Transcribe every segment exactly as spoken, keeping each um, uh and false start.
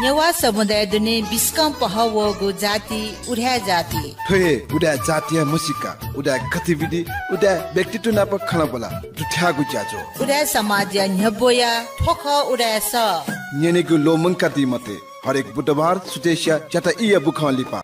नेवाः समुदाय दुने बिस्कं पहः वःगु जाति उदाय् जाति। थ्व हे उदाय् जातिया म्हसीका, उदाय् गतिविधि, उदाय् व्यक्तित्व नाप खँल्हाबल्हा दुथ्याःगु ज्याझ्वः। उदाय् समाजया न्ह्यब्वया थ्व खः उदाय् सः। न्यनेगु ल्वःमंकादी मते। हरेक बुधबार सुथसिया च्याता ईया बुखं लिपा।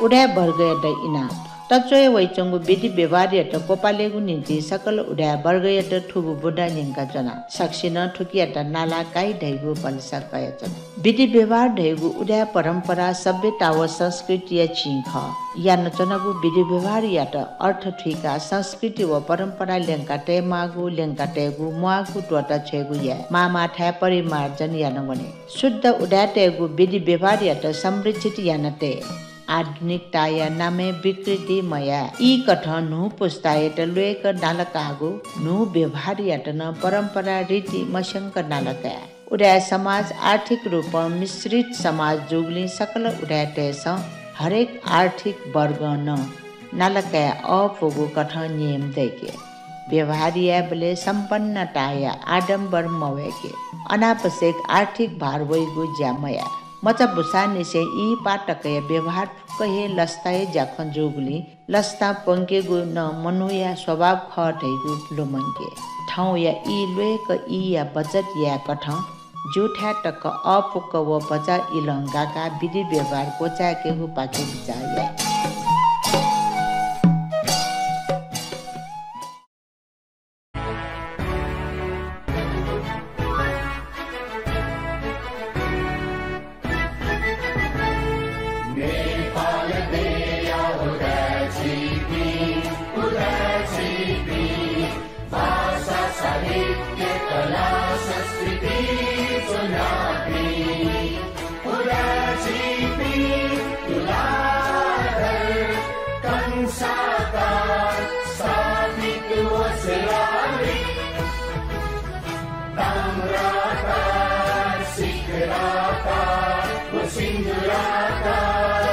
उदाय् वर्गयात इनाप। तच्वया वइच्वंगु विधि व्यवहारयात क्वपालेगु निंतिं सकल उदाय् वर्गयात थुगु बुँदा न्यंकाच्वना। सकसिनं थुकियात नाला काइ धइगु भलसा कयाच्वना। विधि व्यवहार धइगु उदाय् परम्परा सभ्यता व संस्कृतिया चिं खः। यानाच्वनागु विधि व्यवहारयात अर्थ थुइकाः संस्कृति व परम्परा ल्यंका तयेमाःगु, ल्यंका तयेगु म्वाःगु त्वःता छ्वयेगु याये। माःमाःथाय् परिमार्जन याना वने। शुद्ध उदाय्‌तय्‌गु विधि व्यवहारयात संरक्षित याना तये। आधुनिकताया नामय् विकृति मयाये। ई कथं न्हू पुस्तायात ल्वय्‌क नालाकाःगु न्हू व्यवहारयात नं परम्परा रीति मस्यंक नालाकाये। उदाय् समाज आर्थिक रूपं मिश्रित समाज जूगुलिं सकल उदाय्‌तय्‌सं हरेक आर्थिक वर्गं नं नालाकाये अःपुगु कथं नियम दय्‌के। व्यवहार यायेबलय् सम्पन्नताया आडम्बर मवय्‌के। अनावश्यक आर्थिक भार वइगु ज्या मयाये। मचा बुसांनिसें ई पाः तकया व्यवहार फुक्क हे लसताया ज्याखँ जूगुलिं लसता प्वंकेगु नं मनूया स्वभाव खः धइगु लुमंके। थौंया ई ल्वय्‌क ईया बचत यायेकथं ज्यूथाय् तक अःपुक व भचा इलं गाकाः विधि व्यवहार क्वचाय्‌केगु पाखे बिचाः याये। नेपाल देया उदाय् झीपिं, उदाय् झीपिं, भाषा, साहित्य, कला, संस्कृति ज्वनापिं, उदाय् झीपिं तुलाधर कंसाकार स्थापित व शिलालिक। ताम्राकार, सिकलाकार व सिन्दूराकार,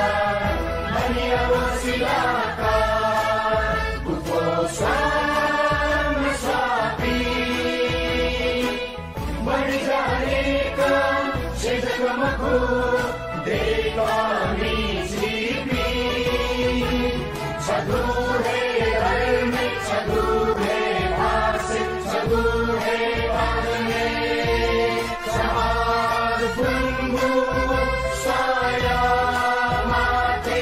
मणि व शिलाकार, गुफो स्वाम स्वापी। मणि जानेका छेँ जक मखु, देय्‌कामि झीपिं। छगू हे धर्म, छगू हे भाषा, छगू हे बानी। समाज बुंगु साया माते।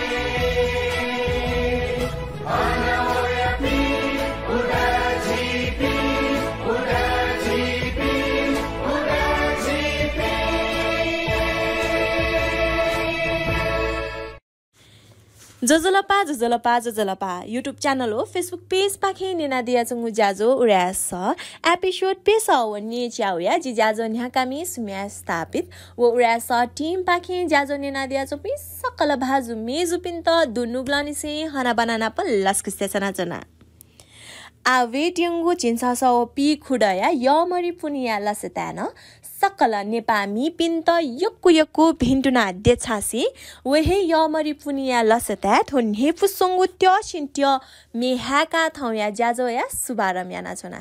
ज्वजलपा, ज्वजलपा, ज्वजलपा। YouTube channel व Facebook page पाखें न्यनादियाच्वंगु ज्याझ्वः उदाय् सः episode प्यसः व न्येच्याःगुया जि ज्याझ्वः न्ह्याकामि सुम्या स्थापित व उदाय् सः team पाखें ज्याझ्वः न्यनादियाच्वंपिं सकल भाजु मय्‌जुपिन्त दुनुगलंनिसें हनाबना नाप लसकुस देछानाच्वना। आः वयेत्यंगु झिंछसः व पीखुदँया यःमरि पुन्हिया लसताय् नं सकल नेपाःमिपिन्त यक्व यक्व भिन्तुना देछासें व हे यःमरि पुन्हिया लसताय् थ्व न्ह्यइपुसे च्वंगु त्यःछिं त्यः म्ये हाय्‌काः थौंया ज्याझ्वःया शुभारम्भ यानाच्वना।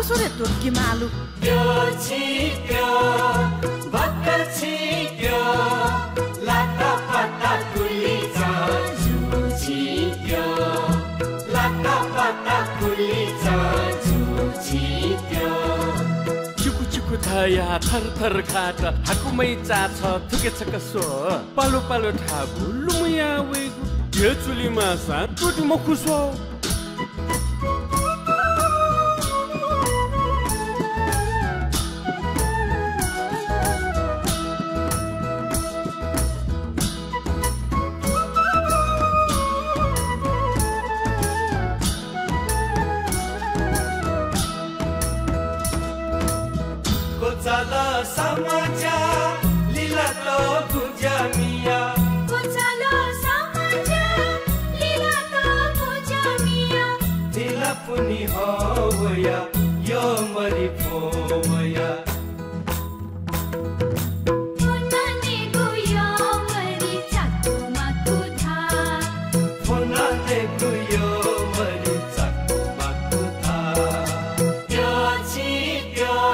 स्वरे त्वःतिके माःगु। प्यछि प्यः, भक्क छि प्यः, लातापाता कुलिचा जू छि प्यः, लातापाता कुलिचा जू छि प्यः। चिकु चिकु धया थर थर कात, हाकुमय् चाःछः थुके छकः स्व। पालो पालो थाःगु लुमया वइगु, ध्यचुलि माःसां त्वःति मखु स्व। कोचाल सामाच्या लिलातःगु ज्यामिया। कोचाल सामाच्या लिलातःगु ज्यामिया। धिलापुनि हवया यमरी फोवया। फोनानेगु यमरी चाकुमाकु धाः। फोनानेगु यमरी चाकुमाकु धाः। प्यछि प्यः।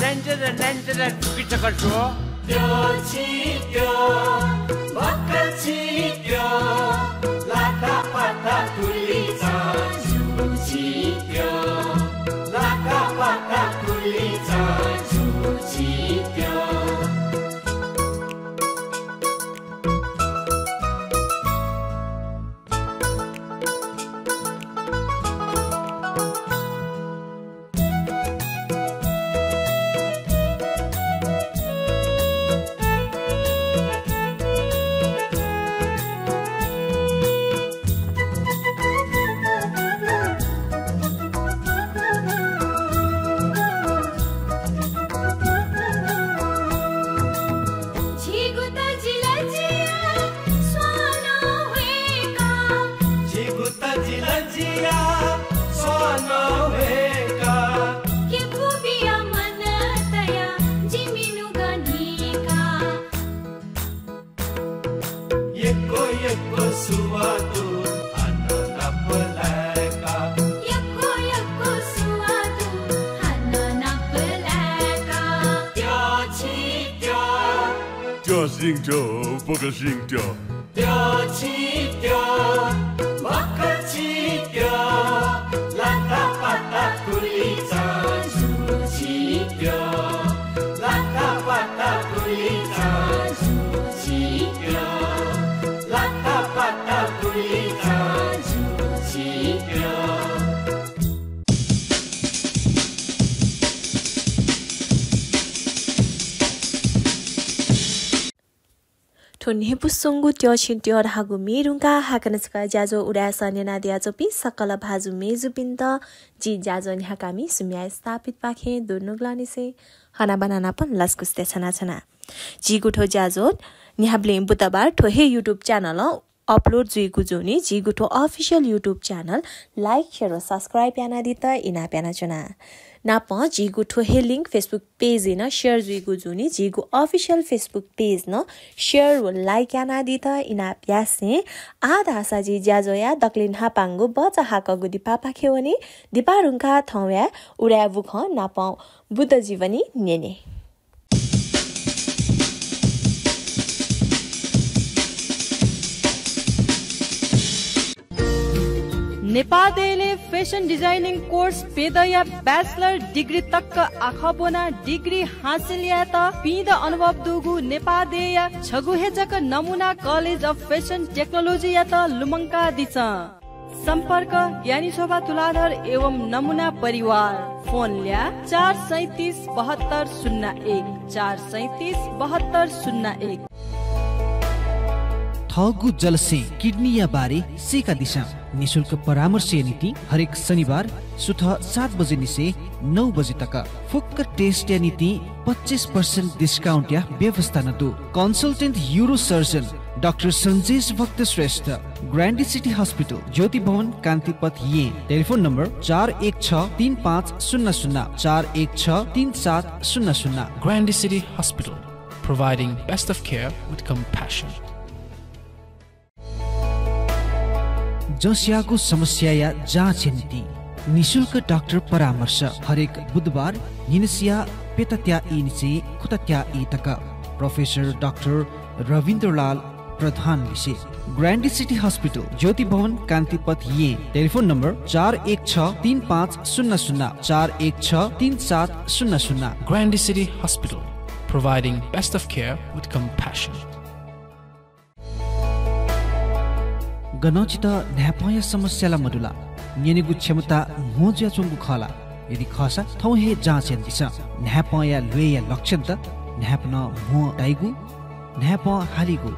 न्यंचरा न्यंचरा थुके छकः स्व। प्यछि प्यः, भक्क छि प्यः, लातापाता कुलिचा जू छि प्यः, लातापाता कुलिचा जू छि प्यः। झीगु तजिलजिया स्वां नं वय्का। झीगु तजिलजिया स्वां नं वय्का। केफुबिया मन तया जिमि नुगः न्हीका। यक्व यक्व सुवादु हानं नाप लाय्का। यक्व यक्व सुवादु हानं नाप लाय्का। प्यछि प्यः। प्यः सिं प्यः, बक सिं प्यः। प्यछि प्यः, बक छि प्यः, लातापाता कुलिचा जू छि प्यः, लातापाता कुलिचा जू छि प्यः, लातापाता कुलिचा जू छि प्यः। थ्व न्ह्यइपुसे च्वंगु त्यः छिं त्यः धाःगु म्ये धुंकाः हाकनं छकः ज्याझ्वः उदाय् सः न्यनादियाच्वंपिं सकल भाजु मय्जुपिन्त जि ज्याझ्वः न्ह्याकामि सुम्या स्थापितपाखें दुनुगलंनिसें हनाबना नापं लसकुस देछानाच्वना। झीगु थ्व ज्याझ्वः न्ह्याबलें बुधबार थ्व हे YouTube channel-ं upload जुइगु जूनिं झीगु थ्व official YouTube channel like, share व subscribe यानादीत इनाप यानाच्वना। नापं झीगु थ्व हे link Facebook page-य् नं share जुइगु जूनिं झीगु official Facebook page नं share व like यानादीत इनाप यासें आः धाःसा जि ज्याझ्वःया दकले न्हापांगु बचा हाकःगु दिपापाखे वने। दिपा धुंकाः थौंया उदाय् बुखँ नापं बुद्ध जीवनी न्यने। नेपाः देय्‌लय् fashion designing course प्यदँया bachelor degree तक आखः ब्वनाः degree हासिल यायेत पिदँ अनुभव दुगु नेपाः देय्‌या छगू हे जक नमुना College of Fashion Technology-यात लुमंकादिसँ। सम्पर्क ज्ञानी शोभा तुलाधर एवं नमुना परिवार। फोन ल्याः चार सैँतिस बहत्तर शून्य एक, चार सैँतिस बहत्तर शून्य एक। थःगु जलस्यें किडनीया बारे सीकादिसँ। निशुल्क परामर्शया निंतिं हरेक शनिबार सुथ सात बजे निसें नौ बजे तक। फुक्क test-या निंतिं पच्चिस percent discount-या व्यवस्था नं दु। Consultant urosurgeon डाक्टर सन्जेश भक्त श्रेष्ठ, ग्रान्डी सिटी हस्पिटल, ज्योति भवन, कान्तिपथ, येँ। टेलिफोन नम्बर चार एक छ तीन पाँच शून्य शून्य, चार एक छ तीन सात शून्य शून्य। Grande City Hospital, providing best of care with compassion. जसयागु समस्याया जाँचया निंतिं निशुल्क डाक्टर परामर्श हरेक बुधबार न्हिनसिया प्यतात्या ई निसें खुतात्या ई तक। प्रोफेसर डाक्टर रविन्द्रलाल प्रधान लिसे। ग्रान्डी सिटी हस्पिटल, ज्योति भवन, कान्तिपथ, येँ। टेलिफोन नम्बर चार एक छ तीन पाँच शून्य शून्य, चार एक छ तीन सात शून्य शून्य। Grande City Hospital, providing best of care with compassion. गनं छितः न्हाय्पंया समस्या ला मदु ला? न्यनेगु क्षमता म्हो जुयाच्वंगु खः ला? यदि खःसा, थौं हे जाँच यानादिसँ। न्हाय्पंया ल्वय्‌या लक्षणत न्हाय्पनं म्हो ताइगु, न्हाय्पं हालीगु,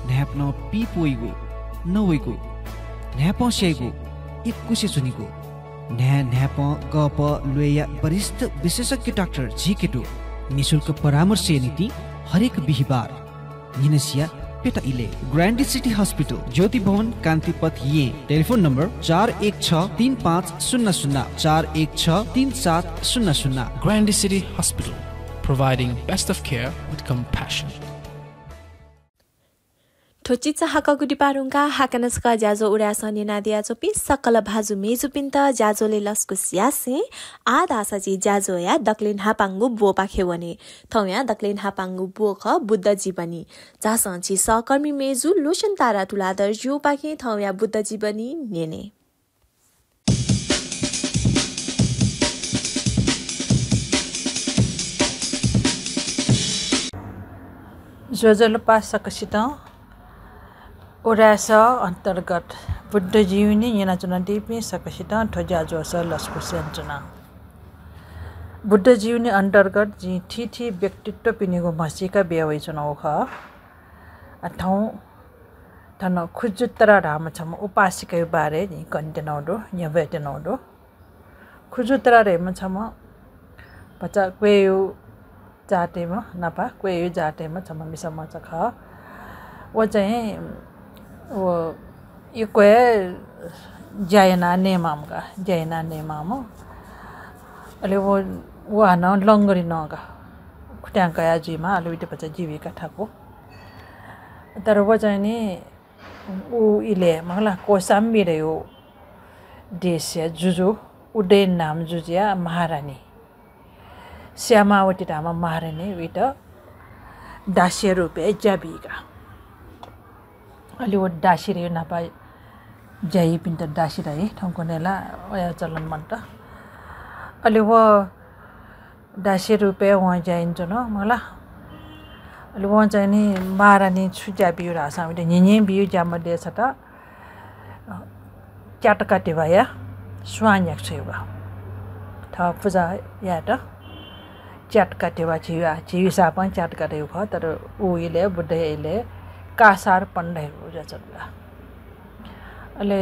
न्हाय्पनं पीप वइगु, नवइगु, न्हाय्पं स्याइगु, इकुसे च्वनीगु। न्हाय् न्हाय्पं गःपः ल्वय्‌या वरिष्ठ विशेषज्ञ डाक्टर झीके दु। निशुल्क परामर्शया निंतिं हरेक बिहिबार न्हिनसिया प्यता इलय्। ग्रान्डी सिटी हस्पिटल, ज्योति भवन, कान्तिपथ, येँ। टेलिफोन नम्बर चार एक छ तीन पाँच शून्य शून्य, चार एक छ तीन सात शून्य शून्य। Grande City Hospital, providing best of care with compassion. थ्व चिचाहाकःगु दिपाः धुंकाः हाकनं छकः ज्याझ्वः उदाय् सः न्यनादियाच्वंपिं सकल भाजु मय्‌जुपिन्त ज्याझ्वलय् लसकुस यासें आः धाःसा झी ज्याझ्वःया दकलय् न्हापांगु ब्वपाखे वने। थौंया दकलय् न्हापांगु ब्व खः बुद्ध जीवनी। झासँ झी सहकर्मी मय्‌जु लोचन तारा तुलाधरजुपाखें थौंया बुद्ध जीवनी न्यने। ज्वजलपा सकसितं। उदाय् सः अन्तर्गत बुद्ध जीवनी न्यनाच्वनादीपिं सकसितं थ्व ज्याझ्वलय् लसकुस यानाच्वना। बुद्ध जीवनी अन्तर्गत जिं थीथी व्यक्तित्वपिनिगु म्हसीका बिया वयाच्वनागु खः। अ, थौं थन खुजुत्तरा धाःम्ह छम्ह उपासिकाया बारे जिं कनेत्यनागु दु, न्ह्यब्वयेत्यनागु दु। खुजुत्तरा धाःम्ह छम्ह भचा क्वय्‌यु जातय्‌म्ह नापा, क्वय्‌यु जातय्‌म्ह छम्ह मिसा मचा खः। व चाहिँ व यक्व हे ज्या यानाः नयेमाःम्ह का, ज्या यानाः नयेमाःम्ह। अले व, व हानं लंगरी नं का, खुत्यां कयाः जुइमाः, अले वइत भचा जीविका थाकु। तर व चाहिँ नि उ इलय् मखुला कोशाम्बी धयागु देशया जुजु, उदयन नाम जुजुया महारानी, श्यामावती धाःम्ह महारानी वइत दासीया रूपय् ज्या बीका। अले व दासी धयागु न्हापा ज्या याइपिन्त दासी धाइ, थौंकन्हय् ला वया चलन मन्त। अले व दासी रूपय् वं ज्या यानाच्वन, मखुला। अले वं चाहिँ नि महारानी छु ज्या बियु धाःसां, वइत न्हिं न्हिं बियु ज्या मदये छता च्यातका धिबाया स्वां न्ह्याक छ्वयेगु। थः पुजा यायेत च्यातका धिबा झीगु, झीगु हिसाबं च्यातका धयागु खः, तर उ इलय्, बुद्धया इलय् कासार पन धयागु जुयाच्वन ला। अले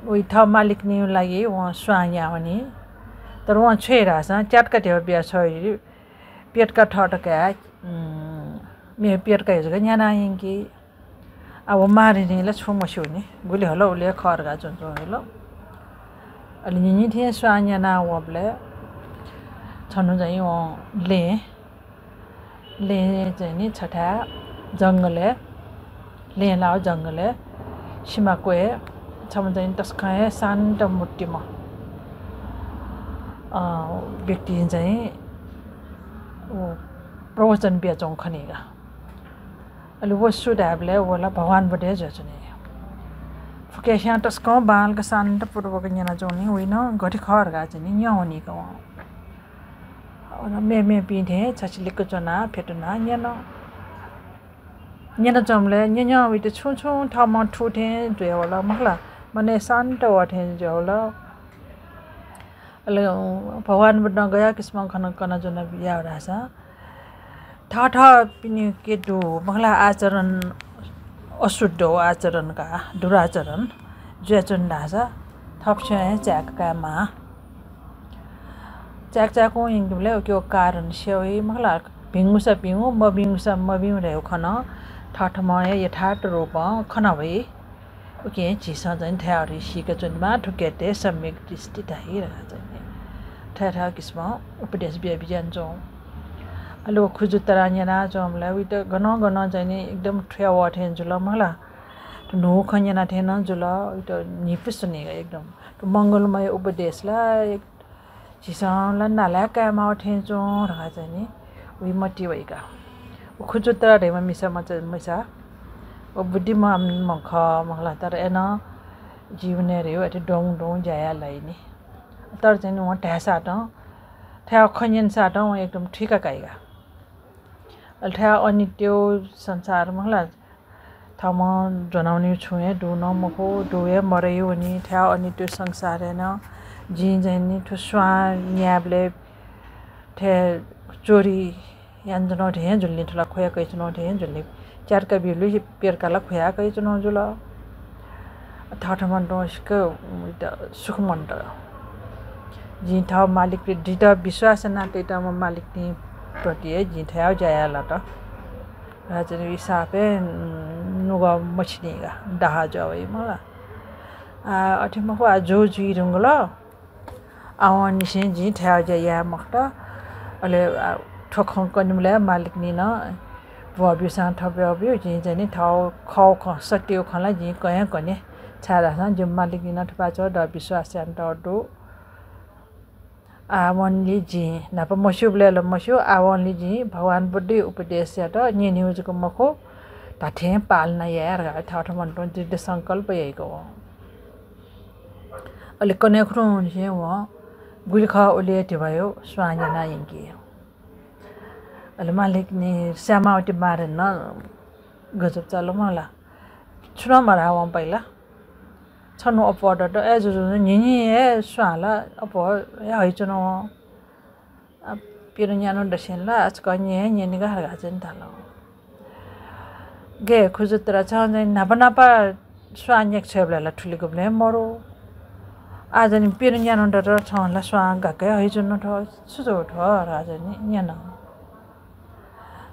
वइ थः मालिकनीया लागि वं स्वां न्ह्यावनी। तर वं छु याइ धाःसां च्यातका धिबा बिया छ्वइ, प्यतका थःत काय्, उम्, मेगु प्यतकाया जक न्ह्याना यंकी। आः व महारानीं ला छुं मस्यूनि, गुलि हल उलि खः धकाः च्वंच्वं जुल। अले न्हिं न्हिं थें स्वां न्ह्याना वंबलय् छन्हु चाहिँ वं लँय्, लँय् चाहिँ नि छथाय् जंगलय्, लँय् लाव जंगलय् सिमा क्वय् छम्ह चाहिँ तसकं हे शान्त मूर्तिम्ह, अ, व्यक्तिं चाहिँ व प्रवचन बियाच्वंगु खनी का। अले व सु धायेबलय् व ला भगवान बुद्ध हे जुयाच्वनी। फुक्कसियां तसकं बांलाक शान्तपूर्वक न्यनाच्वंगुलिं वइ नं गथे खः धकाः चाहिँ नि न्यं वनी का वं। अन मेमेपिं थें छसिलिक च्वनाः फ्यतुनाः न्यन। न्यनाच्वंबलय् न्यं न्यं वइत छुं छुं थःम्हं थू थें जुयावल, मखुला, मनय् शान्त वः थें जुयावल। अले भगवान बुद्धं गया किसिमं खँ कनाच्वन बियाव धाःसा थःथःपिनिके दु, मखुला, आचरण अशुद्ध आचरण का, दुराचरण जुयाच्वन धाःसा थःपिन्सं हे चाय्‌का कायेमाः। चाय्‌का चाय्‌कं यंकेबलय् उकिया कारण स्यू वइ, मखुला, भिंगुसा भिंगु, मभिंगुसा मभिंगु धयागु खँ नं थःथःम्हं हे यथार्थ रूपं खना वइ। उकिं झीसं चाहिँ थथे सीका च्वनेमाः, थुकियात सम्यक दृष्टि धाइ धकाः चाहिँ थथे किसिमं उपदेश बिया बिज्यानाच्वं। अले व खुजुत्तरा न्यनाच्वंबलय् वइत गनं गनं चाहिँ नि एकदम थुया वः थें जुल, मखुला। न्हू खँ न्यना थें नं जुल, उइत न्हिपु स्वनीगु एकदम। थ्व मंगलमय उपदेश ला एक झीसं ला नालाय् कायेमाःगु थें च्वं धकाः चाहिँ नि उइ मतिइ वइका। व खुजुत्तरा धइम्ह मिसा मचा, मिसा व बुद्धिमान खः मखु ला, तर अय्‌नं जीवनय् रे अथे द्वं द्वं ज्या याये लाइनि। तर चाहिँ नि वं धायेसातं, थ्व खँ न्यनेसातं वं एकदम थुइका काइगा। अले थ्व अनित्य संसार मखु ला, थःम्हं ज्वनावनीगु छुं हे दु नं मखु, दु हे मरय् वनी। थ्व अनित्य संसारय् नं जिं चाहिँ नि थ्व स्वां न्यायेबलय् थ्व चोरी यानाच्वनागु थें जुल नि, थ्व ला खुया कयाच्वनागु थें जुल नि। च्यार्का बिलुइ प्यर्का ला खुया कयाच्वनागु जुल। थःथम्हं तुं सिक्क सुख मन्त। जिं थः मालिक, जितः विश्वास यानातयातःम्ह मालिकनि प्रति हे जिं थ्व ज्या याये लात। राजाया हिसाबय् नुगः मछिनीगा, दाहा जुया वइ मखु ला। आ, अथे मखु, आ, जु जुइ धुंकल। आवंनिसें जिं थ्व ज्या याये मखुत। अले, आ, थ्व खँ कनेबलय् मालिकनि नं भ्वः ब्यूसां थ्व भ्वः ब्यू, जिं चाहिँ नि थः खः खँ, सत्य खँ ला जिं कं हे कने। छाय्‌धाःसा जिमि मालिकनि नं थपाय्‌चां द विश्वास यानातःगु दु। आवंलि जिं, न्हापा मस्यूबलय् ला मस्यू, आवंलि जिं भगवान बुद्धया उपदेशयात न्यनेगु जक मखु, धात्थें पालना याये धकाः थःथम्हं तुं दृढ संकल्प याइगु वं। अले कन्हय् खुन्हुनिसें वं गुलि खः उलि हे धिबाया स्वां न्यना यंकी। अले मालिकनि श्यामावती महारानी नं गजब चाल मखु ला। छुं नं मधाः वं पहिला। छन्हु अप्वः दत, अय् जुजुं न्हिन्हि हे स्वां ला अप्वः हे हइच्वन वं। आ, प्यन्हु न्यान्हु दसें ला छकः न्यँ हे न्यनेगा धकाः चाहिँ धाल। गे खुजुत्तरा, छं चाहिँ न्हापा न्हापा स्वां न्यंके छ्वयेबलय् ला थुलि गुबलें मरु। आः चाहिँ प्यन्हु न्यान्हु दत, छं ला स्वां गाक्क हे हइच्वन थ्व, छु जुल थ्व धकाः चाहिँ न्यन।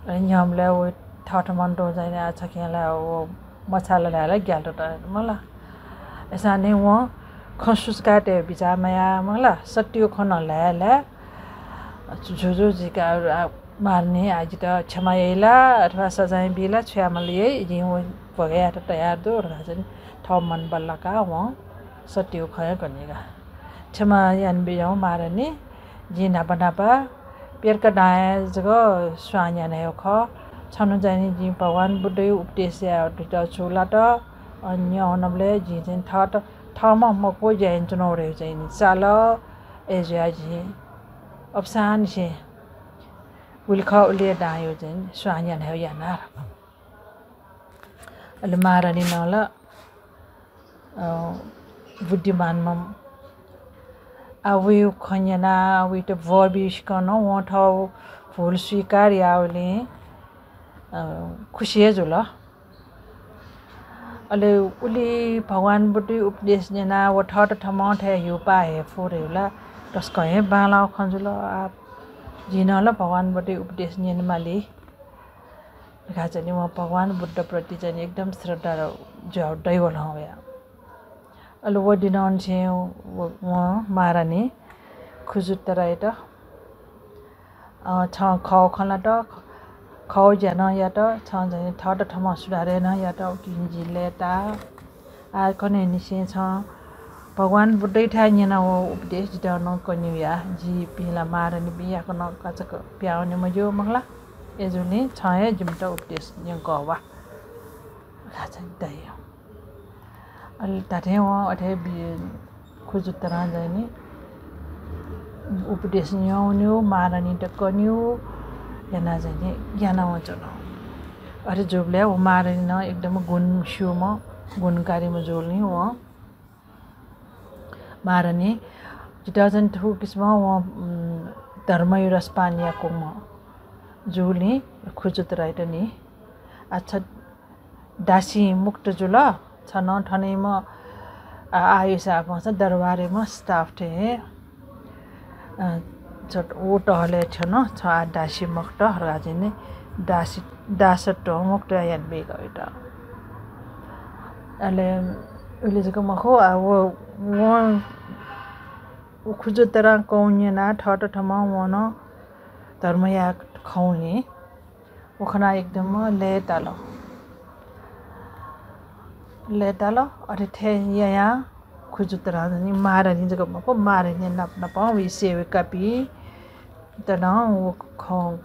अले न्ह्यःबलय् व थःथम्हं तुं चाहिँ आ छखें ला व मछाःला धाये ला ग्याल्टो तये मखु ला। अय्‌सां नि वं खँ सुचुकायेत बिचाः मयाः मखु ला, सत्य खँ नं ल्हाये ल्हाये। जुजु, जितः आ, महारानी, आ, जितः क्षमा याइ ला अथवा सजाय बी ला, छु यायेमाल याइ, जिं व भोग यायेत तयार दु धकाः चाहिँ थः मन बल्लाकाः वं सत्य खँ हे कनेगा। क्षमा यानाबिज्याहुँ महारानी, जिं न्हापा न्हापा प्यर्का दां हे जक स्वां न्यानागु खः। छन्हु चाहिँ नि जिं भगवान बुद्धया उपदेशयात छु लात, अन न्यंवनाबलय् जिं चाहिँ थःत, थःम्हं मखु ज्या यानाच्वनागु धइगु चाहिँ नि चाल। अय्‌जुयाः जिं अपसंनिसें गुलि खः उलि हे दांया चाहिँ नि स्वां न्यानागु याना। अले महारानी नं ला अ, बुद्धिमानम्ह। आ, वया खँ न्यनाः वयात भ्वः बीसिकं नं वं थःगु भूल स्वीकार याःबलय्, अ, खुसी हे जुल। अले उलि भगवान बुद्धया उपदेश न्यनाः व थःत थःम्हं थथे ह्यूपाः हये फु धइगु ला तसकं हे बांलाःगु खँ जुल। आ, जिं नं ला भगवान बुद्धया उपदेश न्यनेमाली धकाः चाहिँ नि वं भगवान बुद्धप्रति चाहिँ नि एकदम श्रद्धा जुयाः दइवल हं वया। अले व दिनंनिसें व, वं महारानी खुजुत्तरायात, अ, छं खः खँ ल्हात, खः ज्या नं यात, छं चाहिँ नि थःत थःम्हं सुधार याये नं यात, उकिं जि लय्ताः। आः कन्हय्‌निसें छं भगवान बुद्धयाथाय् न्यनागु उपदेश जितः नं कनेगु या। जिपिं ला महारानीपिं याकनं काचाक्क पिहां वने मज्यू मखु ला। अय्‌जूगुलिं छं हे जिमित उपदेश न्यंकः वा धकाः चाहिँ नि धाइगु। अले धात्थें वं अथे बि-, खुजुत्तरां चाहिँ नि उपदेश न्यंवनेगु, महारानीत कनेगु यानाः चाहिँ नि ग्यानाः वंच्वन। अथे जूबलय् व महारानी नं एकदम गुण स्यूम्ह, गुणकारीम्ह जूगुलिं वं महारानी, जितः चाहिँ थुकिसिमं वं, उम्, धर्मया रसपान याकूम्ह जूगुलिं खुजुत्तरायात नि, आ, छ दासी मुक्त जुल, छ नं थनयाम्ह, आ, आयुष आपांसा दरबारयाम्ह staff थें हे, अ, छ व टहलय् थ्यन, छ आः दासी मखुत धकाः चाहिँ नि दासी, दासत्व मुक्त यानाबीगु वयात। अले उलि जक मखु, आ, व, वं व खुजुत्तरां कःगु न्यनाः थःत थःम्हं वं नं धर्मया खँ ल्हानाः व खनाः एकदम लय्ताल। लय्ताल। अथे थें यायां खुजुतरां नि महारानी जक मखु, महारानी नाप नापं वइ सेविकापिन्त नं व खँ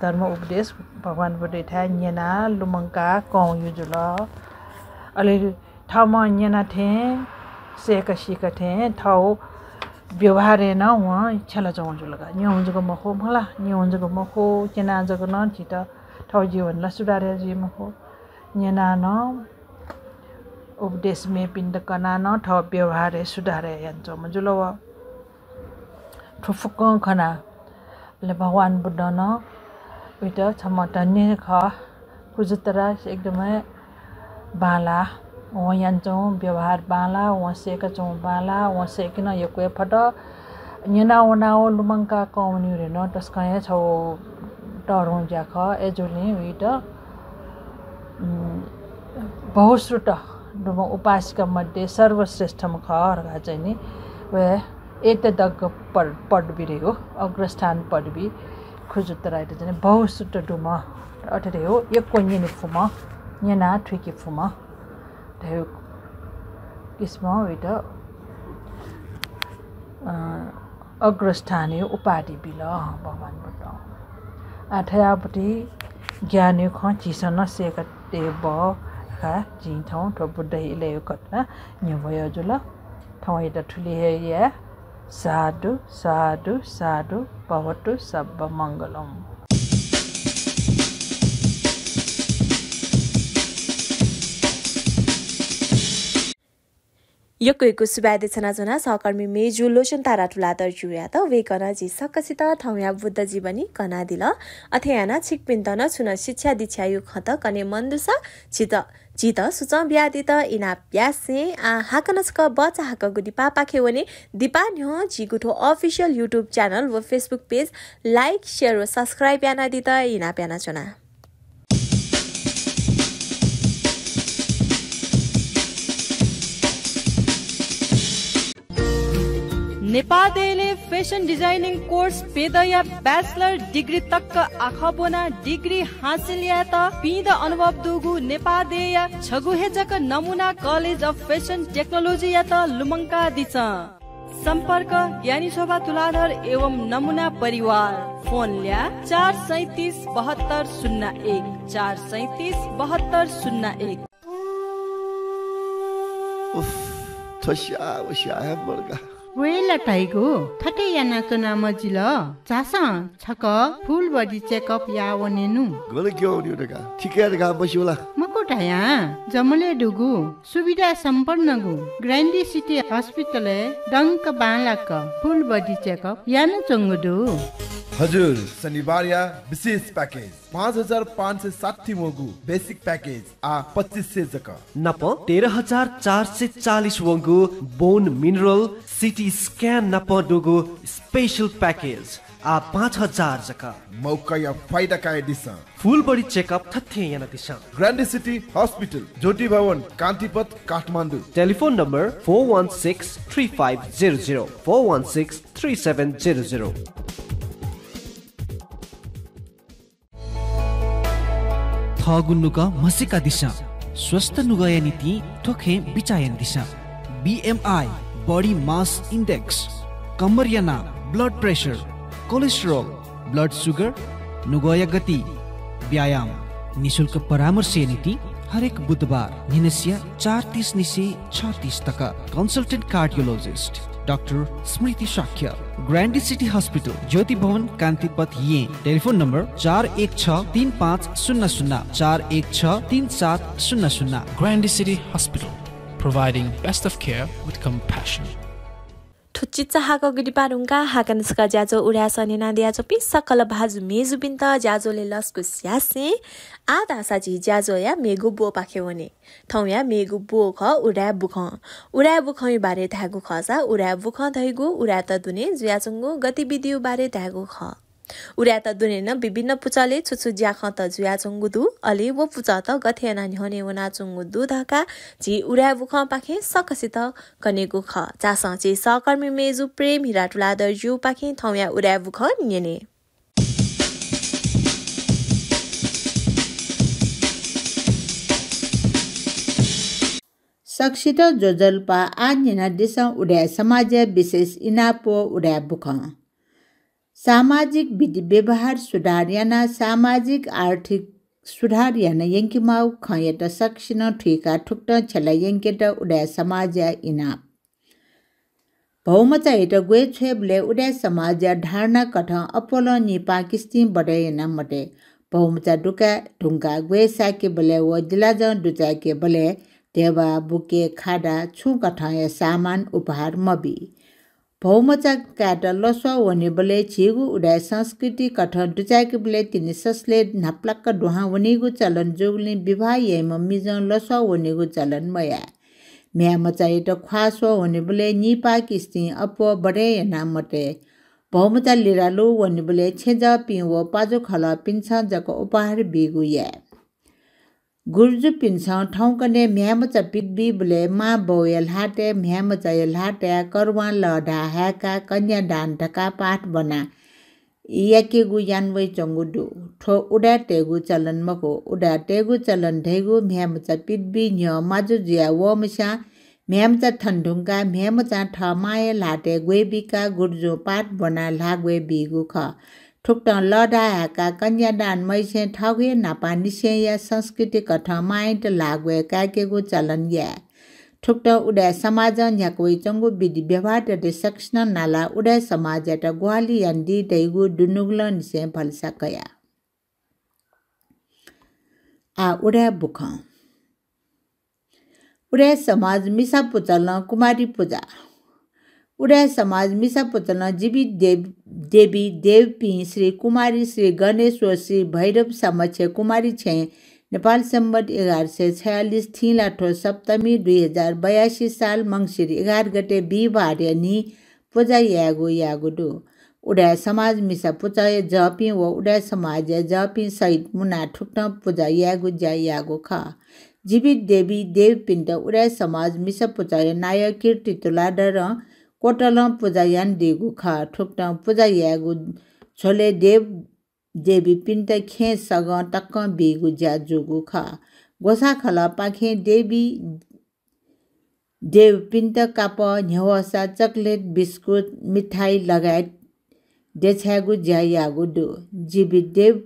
धर्म उपदेश भगवान बुद्धयाथाय् न्यनाः लुमंकाः कंयु जुल। अले थःम्हं न्यना थें सय्का सीका थें थःगु व्यवहारय् नं वं छ्यलाच्वंगु जुल का। न्यंगु जक मखु मला, न्यंगु जक मखु, क्यना जक नं झीत थःगु जीवन ला सुधार याये जुइ मखु। न्यनाः नं उपदेश मेपिन्त कनाः नं थःगु व्यवहारय् सुधार यानाच्वंम्ह जुल व। थ्व फुक्कं खनाः अले भगवान बुद्धं नं वइत छम्ह धन्य खः। खुजुतरा एकदमै बांलाः, वं यानाच्वंगु व्यवहार बांलाः, वं सय्काच्वंगु बांलाः, वं सय्के नं यक्व हे फत। न्यनावनाव लुमंकाः कंवनीगु धइगु नं तसकं हे छगू तःधंगु ज्या खः। अय्जूगुलिं वइत, उम्, बहुश्रुत दुम्ह उपासिका मध्ये सर्वश्रेष्ठम्ह खः धकाः चाहिँ नि, व एतदग्र पद-, पदवी धइगु, अग्रस्थान पदवी खुजुतराइत चाहिँ नि बहुश्रुत दुम्ह, अथे धइगु यक्व न्यने फुम्ह, न्यनाः थुइके फुम्ह धइगु किसिमं वइत, अ, अग्रस्थानय् उपाधि बिल भगवान बुद्धं। आः थज्याःगु ज्ञानया खँ झीसं नं सय्कातये बः धकाः जिं थौं थ्व बुद्धया इलय् घटना न्ह्यब्वया जुल। थौंयात थुलि हे याये। साधु, साधु, साधु, भवतु सब्ब मङ्गलम्। यक्व यक्व सुभाय् देछानाच्वना सहकर्मी मेजु लोचन तारा तुलाधरजुयात। वय्कलं झी सकसितं थौंया बुद्ध जीवनी कनादिल। अथे यानाः छिकपिन्त नं छुं नं शिक्षा दीक्षाया खँत कने मन दुसा झीत, झीत सुचं बियादीत इनाप यासें आः हाकनं छकः बचा हाकःगु दिपापाखे वने। दिपा न्ह्यः झीगु थ्व official YouTube channel व Facebook page like, share व subscribe यानादीत इनाप यानाच्वना। नेपाः देय्‌लय् fashion designing course प्यदँया bachelor degree तक आखः ब्वनाः degree हासिल यायेत पीदँ अनुभव दुगु नेपाः देय्‌या छगू हे जक नमुना College of Fashion Technology यात लुमंकादिसँ। सम्पर्क ज्ञानी शोभा तुलाधर एवं नमुना परिवार। फोन ल्याः चार सैँतिस बहत्तर शून्य एक, चार सैँतिस बहत्तर शून्य एक। उफ, थ्व स्याः व स्याः हे मदुगु। वय् ला धाइगु, थथे यानाच्वना मजिल। झासँ छकः full body checkup याः वनेनु। गन क्यं वनेगु धकाः, थिकय् धकाः मस्यू ला? मखु धयां, जमलय् दुगु सुविधा सम्पन्नगु Grande City Hospital-य् दंक बांलाक full body checkup यानाच्वंगु दु। हजुर, शनिबारया विशेष package, पाँच हजार पाँच सय साठी वंगु basic package आः पच्चिस सय जक। नाप तेह्र हजार चार सय चालिस वंगु bone mineral, CT scan नाप दुगु special package आः पाँच हजार जक। मौकाया फाइदा कयादिसँ। Full body checkup थथे यानादिसँ। Grande City Hospital, ज्योति भवन, कान्तिपथ, Kathmandu. Telephone number four one six three five zero zero, four one six three seven zero zero। थःगु नुगः म्हसीकादिसँ। स्वस्थ नुगःया निंतिं थ्व खँय् बिचाः यानादिसँ। BMI, body mass index, कम्मरया नाप, blood pressure, cholesterol, blood sugar, नुगःया गति, व्यायाम। निशुल्क परामर्शया निंतिं हरेक बुधबार न्हिनसिया चार तीस निसें छ तीस तक। Consultant cardiologist डाक्टर स्मृति शाक्य, Grande City Hospital, ज्योति भवन, कान्तिपथ, येँ। Telephone number चार एक छ तीन पाँच शून्य शून्य, चार एक छ तीन सात शून्य शून्य। Grande City Hospital, providing best of care with compassion. थ्व चिचाहाकः गु दिपा धुंकाः हाकनं छकः ज्याझ्वः उदाय् सः न्यनादियाच्वंपिं सकल भाजु मेजुपिन्त ज्याझ्वलय् लसकुस यासें आः धाःसा झी ज्याझ्वःया मेगु ब्वपाखे वने। थौंया मेगु ब्व खः उदाय् बुखँ। उदाय् बुखँया बारे धायेगु खःसा उदाय् बुखँ धइगु उदाय्‌त दुने जुयाच्वंगु गतिविधिया बारे धायेगु खः। उदाय्‌त दुने नं विभिन्न पुचलय् छु छु ज्याखँत जुयाच्वंगु दु, अले व पुचःत गथे यानाः न्ह्यःने वनाच्वंगु दु धकाः झी उदाय् बुखँपाखें सकसितं कनेगु खः। झासँ झी सहकर्मी मेजु प्रेम हिरा तुलाधरजुपाखें थौंया उदाय् बुखँ न्यने। तक्सित ज्वजलपा। आः न्यनादिसँ उदाय् समाजया विशेष इनाप व उदाय् बुखँ। सामाजिक विधि व्यवहार सुधार यानाः सामाजिक आर्थिक सुधार याना यंकेमाःगु खँयात सकसिनं थुइकाः थुकथं छ्यला यंकेत उदाय् समाजया इनाप। भौमचायात ग्वय् छ्वयेबलय् उदाय् समाजया धारणा कथं अप्वलं निपाः किस्तिं बढे याना मते। भौमचा दुकाये धुंकाः ग्वय् साकेबलय् व जिलाजं दुचाय्‌केबलय् ध्यबा, बुके, खादा छुं कथंया सामान उपहार मबी। भौमचा कायेत लसः वनेबलय् झीगु उदाय् संस्कृति कथं दुचाय्‌केबलय् तिनि ससलय् न्हापालाक दुहां वनीगु चलन जूगुलिं विवाह याइम्ह मिजं लसः वनेगु चलन मयाये। म्ह्याय्‌मचायात ख्वाः स्वः वनेबलय् निपाः किस्तिं अप्वः बढे याना मते। भौमचा लिरालु वनेबलय् छेँजःपिं व पाजुखलःपिन्सं जक उपहार बीगु याये। गुर्जुपिन्सं थौंकन्हय् म्ह्याय्‌मचा पित बीबलय् मां बौया ल्हातय् म्ह्याय्‌मचाया ल्हातय् करुवां लःधाः हाय्‌काः कन्यादान धकाः पाठ ब्वना याकेगु याना वइच्वंगु दु। थ्व उदाय्‌तय्‌गु चलन मखु। उदाय्‌तय्‌गु चलन धइगु म्ह्याय्‌मचा पित बी न्ह्यः माजु जुया वःम्हस्यां म्ह्याय्‌मचा थन धुंकाः म्ह्याय्‌मचां थः मांया ल्हातय् ग्वय् बीकाः गुर्जुं पाठ ब्वनाः ल्हाः ग्वय् बीगु खः। थुकथं लःधाः हाय्‌काः कन्यादान मयासें थःगु हे न्हापांनिसेंया संस्कृति कथं मांयात ल्हाः ग्वय् काय्‌केगु चलन याये। थुकथं उदाय् समाजं न्ह्याका वइच्वंगु विधि व्यवहारयात सकसिनं नालाः उदाय् समाजयात ग्वाहालि यानादी धइगु दुनुगलंनिसें भलसा कया। आः उदाय् बुखँ। उदाय् समाज मिसा पुचलं कुमारी पुजा। उदाय् समाज मिसा पुचलं जीवित देव-, देवी देवपिं श्री कुमारी, श्री गणेश व श्री भैरव समक्ष कुमारी छेँ नेपाल संवत् एघार सय छयालिस थिंलाथ्व सप्तमी दुई हजार बयासी साल मंसिर एघार गते बिहिबारया न्हि पुजा यायेगु याःगु दु। उदाय् समाज मिसा पुचःया जःपिं व उदाय् समाजया जःपिं सहित मुनाः थुकथं पुजा यायेगु ज्या याःगु खः। जीवित देवी देवपिन्त उदाय् समाज मिसा पुचःया नायः कीर्ति तुलाधरं क्वतलं पुजा यानादीगु खः। थुकथं पुजा यायेगु झ्वलय् देव देवीपिन्त खेँ सगं तकं बीगु ज्या जूगु खः। ग्वसाःखलःपाखें देवी देवपिन्त कापः, न्ह्यवसा, चकलेट, बिस्कुट, मिठाई लगायत देछायेगु ज्या याःगु दु। जीवित देव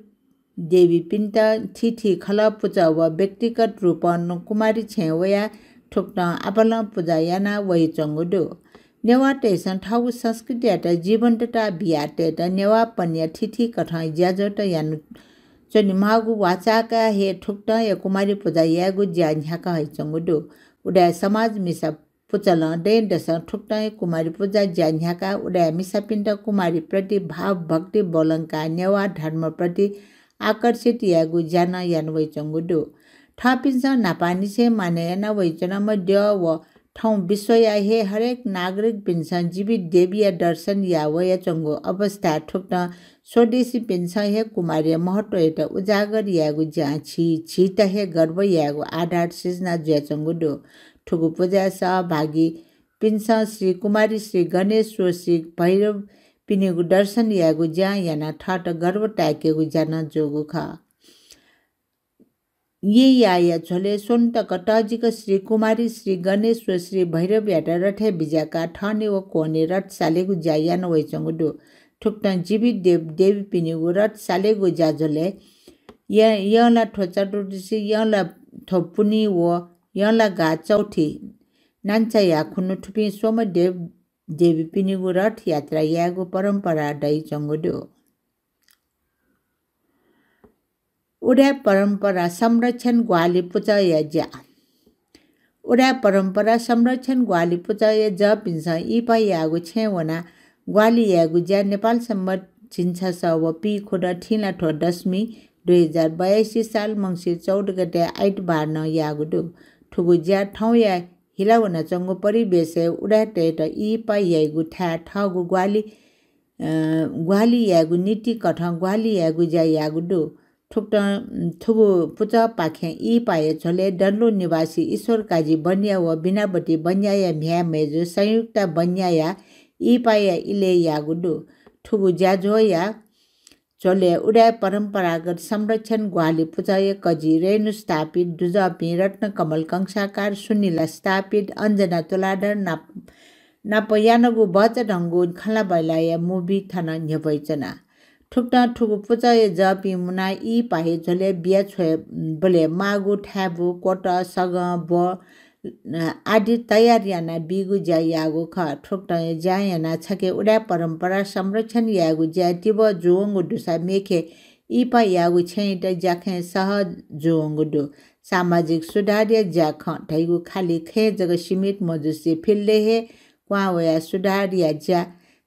देवीपिन्त थीथी खलः पुचः व व्यक्तिगत रूपं कुमारी छेँ वयाः थुकथं आपालं पुजा याना वइच्वंगु दु। नेवाःतय्‌सं थःगु संस्कृतियात जीवन्तता बियातयेत नेवाःपनया थीथी कथं ज्याझ्वःत याना च्वनेमाःगु वाचाकाः हे थुकथंया कुमारी पुजा यायेगु ज्या न्ह्याका हइच्वंगु दु। उदाय् समाज मिसा पुचलं दँय्‌दसं थुकथंया कुमारी पुजा ज्या न्ह्याकाः उदाय् मिसापिन्त कुमारीप्रति भावभक्ति ब्वलंकाः नेवाः धर्मप्रति आकर्षित यायेगु ज्या नं याना वइच्वंगु दु। थःपिन्सं न्हापांनिसें मानय् याना वइच्वनाम्ह द्यः व थौं विश्वया हे हरेक नागरिकपिन्सं जीवित देवीया दर्शन याः वयाच्वंगु अवस्थाय् थुकथं स्वदेशीपिन्सं हे कुमारीया महत्वयात उजागर यायेगु ज्यां झी झीत हे गर्व यायेगु आधार सिर्जना जुयाच्वंगु दु। थुगु पुजाय् सहभागीपिन्सं श्री कुमारी, श्री गणेश व श्री भैरवपिनिगु दर्शन यायेगु ज्यां यानाः थःत गर्व ताय्‌केगु ज्या नं जूगु खः। येँयाःया झ्वलय् स्वन्हु तक तःजिक श्री कुमारी, श्री गणेश व श्री भैरवयात रथय् बिज्याकाः थःने व क्वने रथ सालेगु ज्या याना वइच्वंगु दु। थुकथं जीवित देव देवीपिनिगु रथ सालेगु ज्याझ्वलय् य-, यंलाथ्व चतुर्दशी, यंलाथ्व पुन्हि व यंलागाः चौथि नांचाया खुन्हु थुपिं स्वम्ह देव देवीपिनिगु रथ यात्रा यायेगु परम्परा दइच्वंगु दु। उदाय् परम्परा संरक्षण ग्वाहालि पुचःया ज्या। उदाय् परम्परा संरक्षण ग्वाहालि पुचःया जःपिन्सं इहिपाः याःगु छेँय् वनाः ग्वाहालि यायेगु ज्या नेपाल संवत् झिंछसः व पीखुदँ थिंलाथ्व दशमी दुई हजार बयासी साल मंसिर चौध गते आइतबार नं याःगु दु। थुगु ज्या थौंया हिला वनाच्वंगु परिवेशय् उदाय्‌तय्‌त इहिपाः याइगु थाय् थःगु ग्वाहालि अ, ग्वाहालि यायेगु नीति कथं ग्वाहालि यायेगु ज्या याःगु दु। थुकथं, थुगु पुचःपाखें इहिपाःया झ्वलय् डल्लो निवासी ईश्वर काजी बनिया व बिनावती बनियाया म्ह्याय् मय्‌जु संयुक्ता बनियाया इहिपाःया इलय् याःगु दु। थुगु ज्याझ्वःया झ्वलय् उदाय् परम्परागत संरक्षण ग्वाहालि पुचःया कजि रेणु स्थापित, दुजःपिं रत्नकमल कंसाकार, सुनिला स्थापित, अञ्जना तुलाधर नाप-, नाप यानागु भचा धंगु खँल्हाबल्हाया मुभी थन न्ह्यब्वयाच्वना। थुकथं थुगु पुचःया जःपिं मुनाः इहिपाया झ्वलय् बिया छ्वयेबलय् माःगु, थाय्‌बु, क्वतः, सगं, ब्व, अ, आदि तयार यानाः बीगु ज्या याःगु खः। थुकथंया ज्या यानाः छखे उदाय् परम्परा संरक्षण यायेगु ज्याय् तिबः जूवंगु दुसा मेखे इहिपा याःगु छेँयात ज्याखँय् सहज जूवंगु दु। सामाजिक सुधारया ज्याखँ धइगु खालि खँय् जक सीमित मजुसे फिल्डय् हे क्वहां वयाः सुधारया ज्या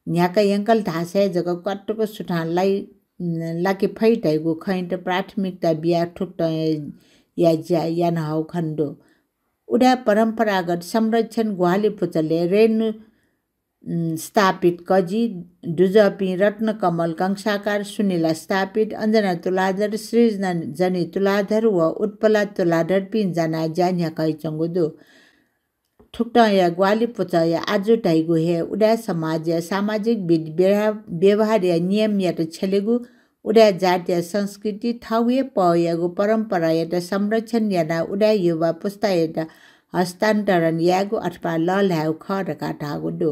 न्ह्याका यंकल धाःसा हे जक क्वातुक सुथां लाइ-, लाके फइ धइगु खँयात प्राथमिकता बियाः थुकथंया ज्या याना हःगु खने दु। उदाय् परम्परागत संरक्षण ग्वाहालि पुचलय् रेणु, उम्, स्थापित कजि, दुजःपिं रत्नकमल कंसाकार, सुनिला स्थापित, अञ्जना तुलाधर, सृजनी तुलाधर व उत्पला तुलाधरपिं जानाः ज्या न्ह्याकाच्वंगु दु। थुकथंया ग्वाहालि पुचःया आजु धइगु हे उदाय् समाजया सामाजिक विधि व्यवहा-, व्यवहारया नियमयात छ्यलेगु, उदाय् जातया संस्कृति, थःगु हे पहःयागु परम्परायात संरक्षण यानाः उदाय् युवा पुस्तायात हस्तान्तरण यायेगु अथवा लःल्हायेगु खः धकाः धाःगु दु।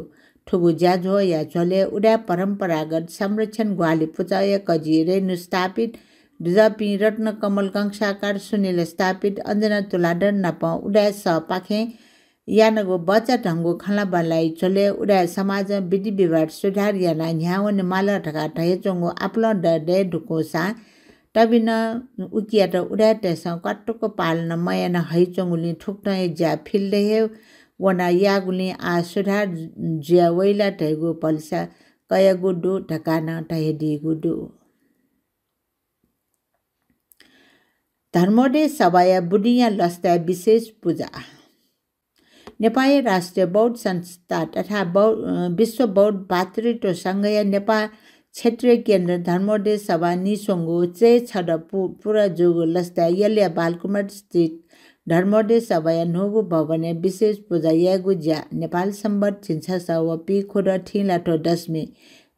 थुगु ज्याझ्वःया झ्वलय् उदाय् परम्परागत संरक्षण ग्वाहालि पुचःया कजि रेणु स्थापित, दुजःपिं रत्नकमल कंसाकार, सुनिला स्थापित, अञ्जना तुलाधर नाप उदाय् सःपाखें यानागु भचा धंगु खँल्हाबल्हाया झ्वलय् उदाय् समाजं विधि व्यवहार सुधार यानाः न्ह्यावने माल धकाः धयाच्वंगु आपालं दये धुंकूसां तबि नं उकियात उदाय्‌तय्‌सं क्वातुक पालना मयाना हइच्वंगुलिं थुकथंया ज्या फिल्डय् हे वनाः याःगुलिं आः सुधार जुया वइ ला धइगु भलसा कयागु दु धकाः नं धयादीगु दु। धर्मोदय सभाया बुदिंया लसताय् विशेष पुजा। नेपालया राष्ट्रिय बौद्ध संस्था तथा बौ-, अ, विश्व बौद्ध भातृत्व संघया नेपाल क्षेत्रीय केन्द्र धर्मोदय सभा नीस्वंगु चय् छदँ पु-, पूरा जूगु लसताय् यलया बालकुमार स्थित धर्मोदय सभाया न्हूगु भवनय् विशेष पुजा यायेगु ज्या नेपाल संवत् झिंछसः व पीखुदँ थिंलाथ्व दशमी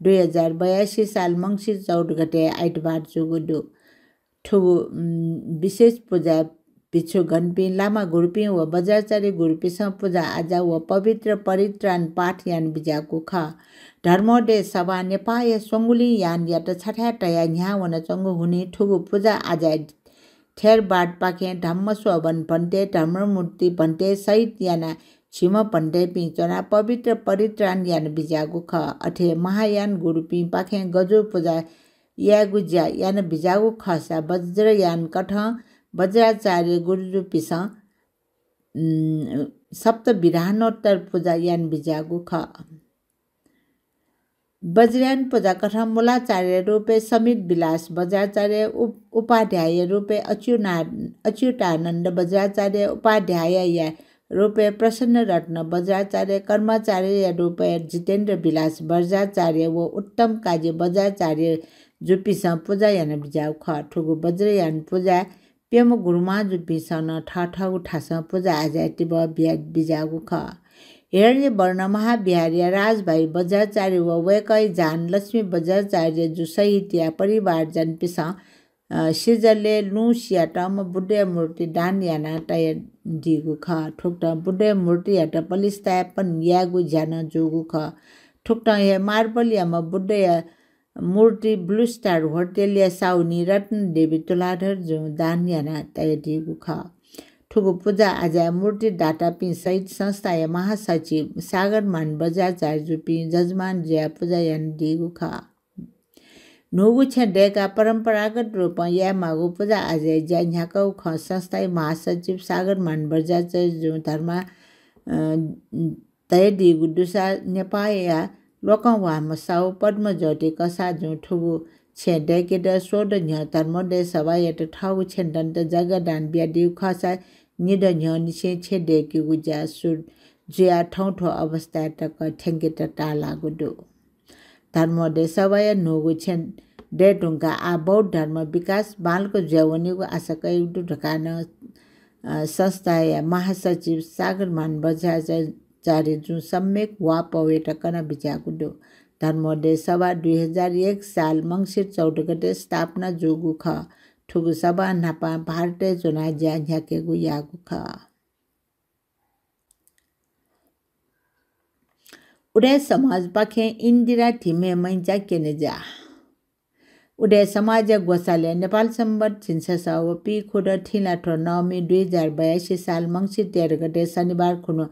दुई हजार बयासी साल मंसिर चौध गते आइतबार जूगु दु। थुगु, उम्, विशेष पुजाय् भिक्षुगणपिं, लामा गुरुपिं व वज्राचार्य गुरुपिंसं पुजा आजा व पवित्र परित्राण पाठ याना बिज्याःगु खः। धर्मोदय सभा नेपाःया स्वंगुलिं यानयात छथाय् तयाः न्ह्याः वनाच्वंगु हुनिं थुगु पुजा आजाय् थेरवादपाखें धम्मस्वभन भन्ते, धर्ममूर्ति भन्ते सहित यानाः झिम्ह भन्तेपिं च्वनाः पवित्र परित्राण याना बिज्याःगु खः। अथे महायान गुरुपिंपाखें गजू पुजा यायेगु ज्या याना बिज्याःगु खःसा वज्रयान कथं वज्राचार्य गुरुजुपिंसं, उम्, सप्तविधानोत्तर पुजा याना बिज्याःगु खः। वज्रयान पुजा कथं मूलाचार्य रूपय् समित विलास वज्राचार्य, उप-, उपाध्याय रूपय् अच्युना-, अच्युतानन्द वज्राचार्य, उपाध्यायया रूपय् प्रसन्न रत्न वज्राचार्य, कर्माचार्यया रूपय् जितेन्द्र विलास वज्राचार्य व उत्तम काजी वज्राचार्य जुपिंसं पुजा याना बिज्याःगु खः। थुगु वज्रयान पुजाय् प्यम्ह गुरुमांजुपिंसं नं थःथःगु थासं पुजा आजाय् तिबः बिया बिज्याःगु खः। हिरण्यवर्ण महाविहारया राजभाइ वज्राचार्य व वय्‌कःया जान लक्ष्मी वज्राचार्य जु सहितया परिवारजनपिंसं, अ, सिजलय् लुँ सियातःम्ह बुद्धया मूर्ति दान यानाः तयादीगु खः। थुकथं बुद्धया मूर्तियात पलिस्थापन यायेगु ज्या नं जूगु खः। थुकथं हे मार्बलयाम्ह बुद्धया मूर्ति ब्लू स्टार होटलया साहुनी रत्नदेवी तुलाधर जुं दान यानाः तयादीगु खः। थुगु पुजा आजाय् मूर्तिदातापिं सहित संस्थाया महासचिव सागरमान बज्राचार्य जुपिं जजमान जुयाः पुजा यानादीगु खः। न्हूगु छेँ दय्‌काः परम्परागत रूपं यायेमाःगु पुजा आजाया ज्या न्ह्याकागु खँ संस्थाया महासचिव सागरमान बज्राचार्य जुं धर्मा, अ, धयादीगु दुसा नेपाःया लोकंह्वाःम्ह साहु पद्मज्योति कसाः जुं थुगु छेँ दय्‌केत स्वदँ न्ह्यः धर्मोदय सभायात थःगु छेँ दनेत जग्गा दान बियादीगु खःसा निदँ न्ह्यःनिसें छेँ दय्‌केगु ज्या सुरु जुयाः थौं थ्व अवस्थाय् तक थ्यंकेत ताःलाःगु दु। धर्मोदय सभाया न्हूगु छेँ दये धुंकाः आः बौद्ध धर्म विकास बांलाक जुयावनीगु आशा कयागु दु धकाः नं, अ, संस्थाया महासचिव सागरमान बज्राचार्य जुं सम्यक वाःपौयात कना बिज्याःगु दु। धर्मोदय सभा दुई हजार एक साल मंसिर चौध गते स्थापना जूगु खः। थुगु सभा न्हापां भारतय् च्वनाः ज्या न्ह्याकेगु याःगु खः। उदाय् समाजपाखें इन्दिरा धिमे मैंचा क्यने ज्या। उदाय् समाजया ग्वसालय् नेपाल संवत् झिंछसः व पीखुदँ थिंलाथ्व नवमी दुई हजार बयासी साल मंसिर तेह्र गते शनिबार खुन्हु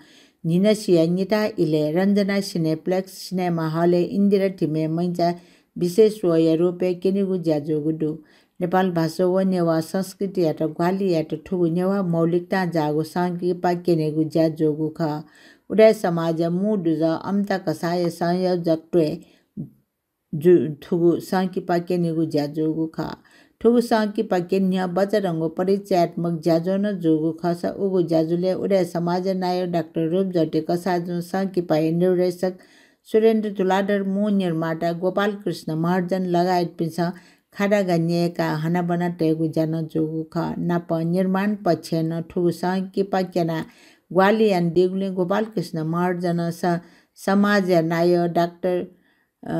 न्हिनसिया निता इलय् रञ्जना सिनेप्लेक्स सिनेमा हलय् इन्दिरा धिमे मैंचा विशेष स्वया रूपय् क्यनेगु ज्या जूगु दु। नेपाल भाषा व नेवाः संस्कृतियात ग्वाहालि यायेत थुगु नेवाः मौलिकतां जाःगु संकिपा क्यनेगु ज्या जूगु खः। उदाय् समाजया मू दुजः अमता कसाःया संयोजकत्वय् जु-, थुगु संकिपा क्यनेगु ज्या जूगु खः। थुगु संकिपा क्यने न्ह्यः बचाधंगु परिचयात्मक ज्याझ्वः नं जूगु खःसा उगु ज्याझ्वलय् उदाय् समाजया नायः डाक्टर रूपज्योति कसाःजुं संकिपाया निर्देशक सुरेन्द्र तुलाधर, मू निर्माता गोपालकृष्ण महर्जन लगायतपिन्सं खादागा न्यय्काः हनाबना तयेगु ज्या नं जूगु खः। नापं निर्माण पक्षय् नं थुगु संकिपा क्यनाः ग्वाहालि यानादीगुलिं गोपालकृष्ण महर्जनं स-, समाजया नायः डाक्टर, अ,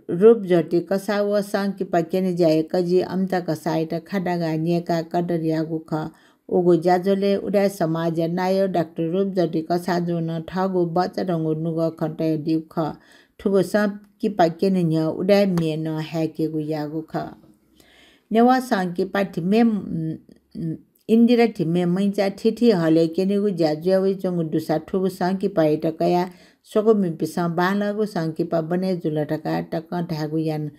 रूपज्योति कसाः व संकिपा क्यने ज्याया कजि अमता कसाःयात खादागा न्यय्काः कदर याःगु खः। उगु ज्याझ्वलय् उदाय् समाजया नायः डाक्टर रूपज्योति कसाःजुं नं थःगु बचाधंगु नुगः खँ तयादीगु खः। थुगु संकिपा क्यने न्ह्यः उदाय् म्ये नं हाय्केगु याःगु खः। नेवाः संकिपा धिमे, उम्, उम्, इन्दिरा धिमे मैंचा थीथी हलय् क्यनेगु ज्या जुयावइच्वंगु दुसा थुगु संकिपायात कयाः स्वकुमिपिन्सं बांलाःगु संकिपा बने जुल धकाः तकं धायेगु यान,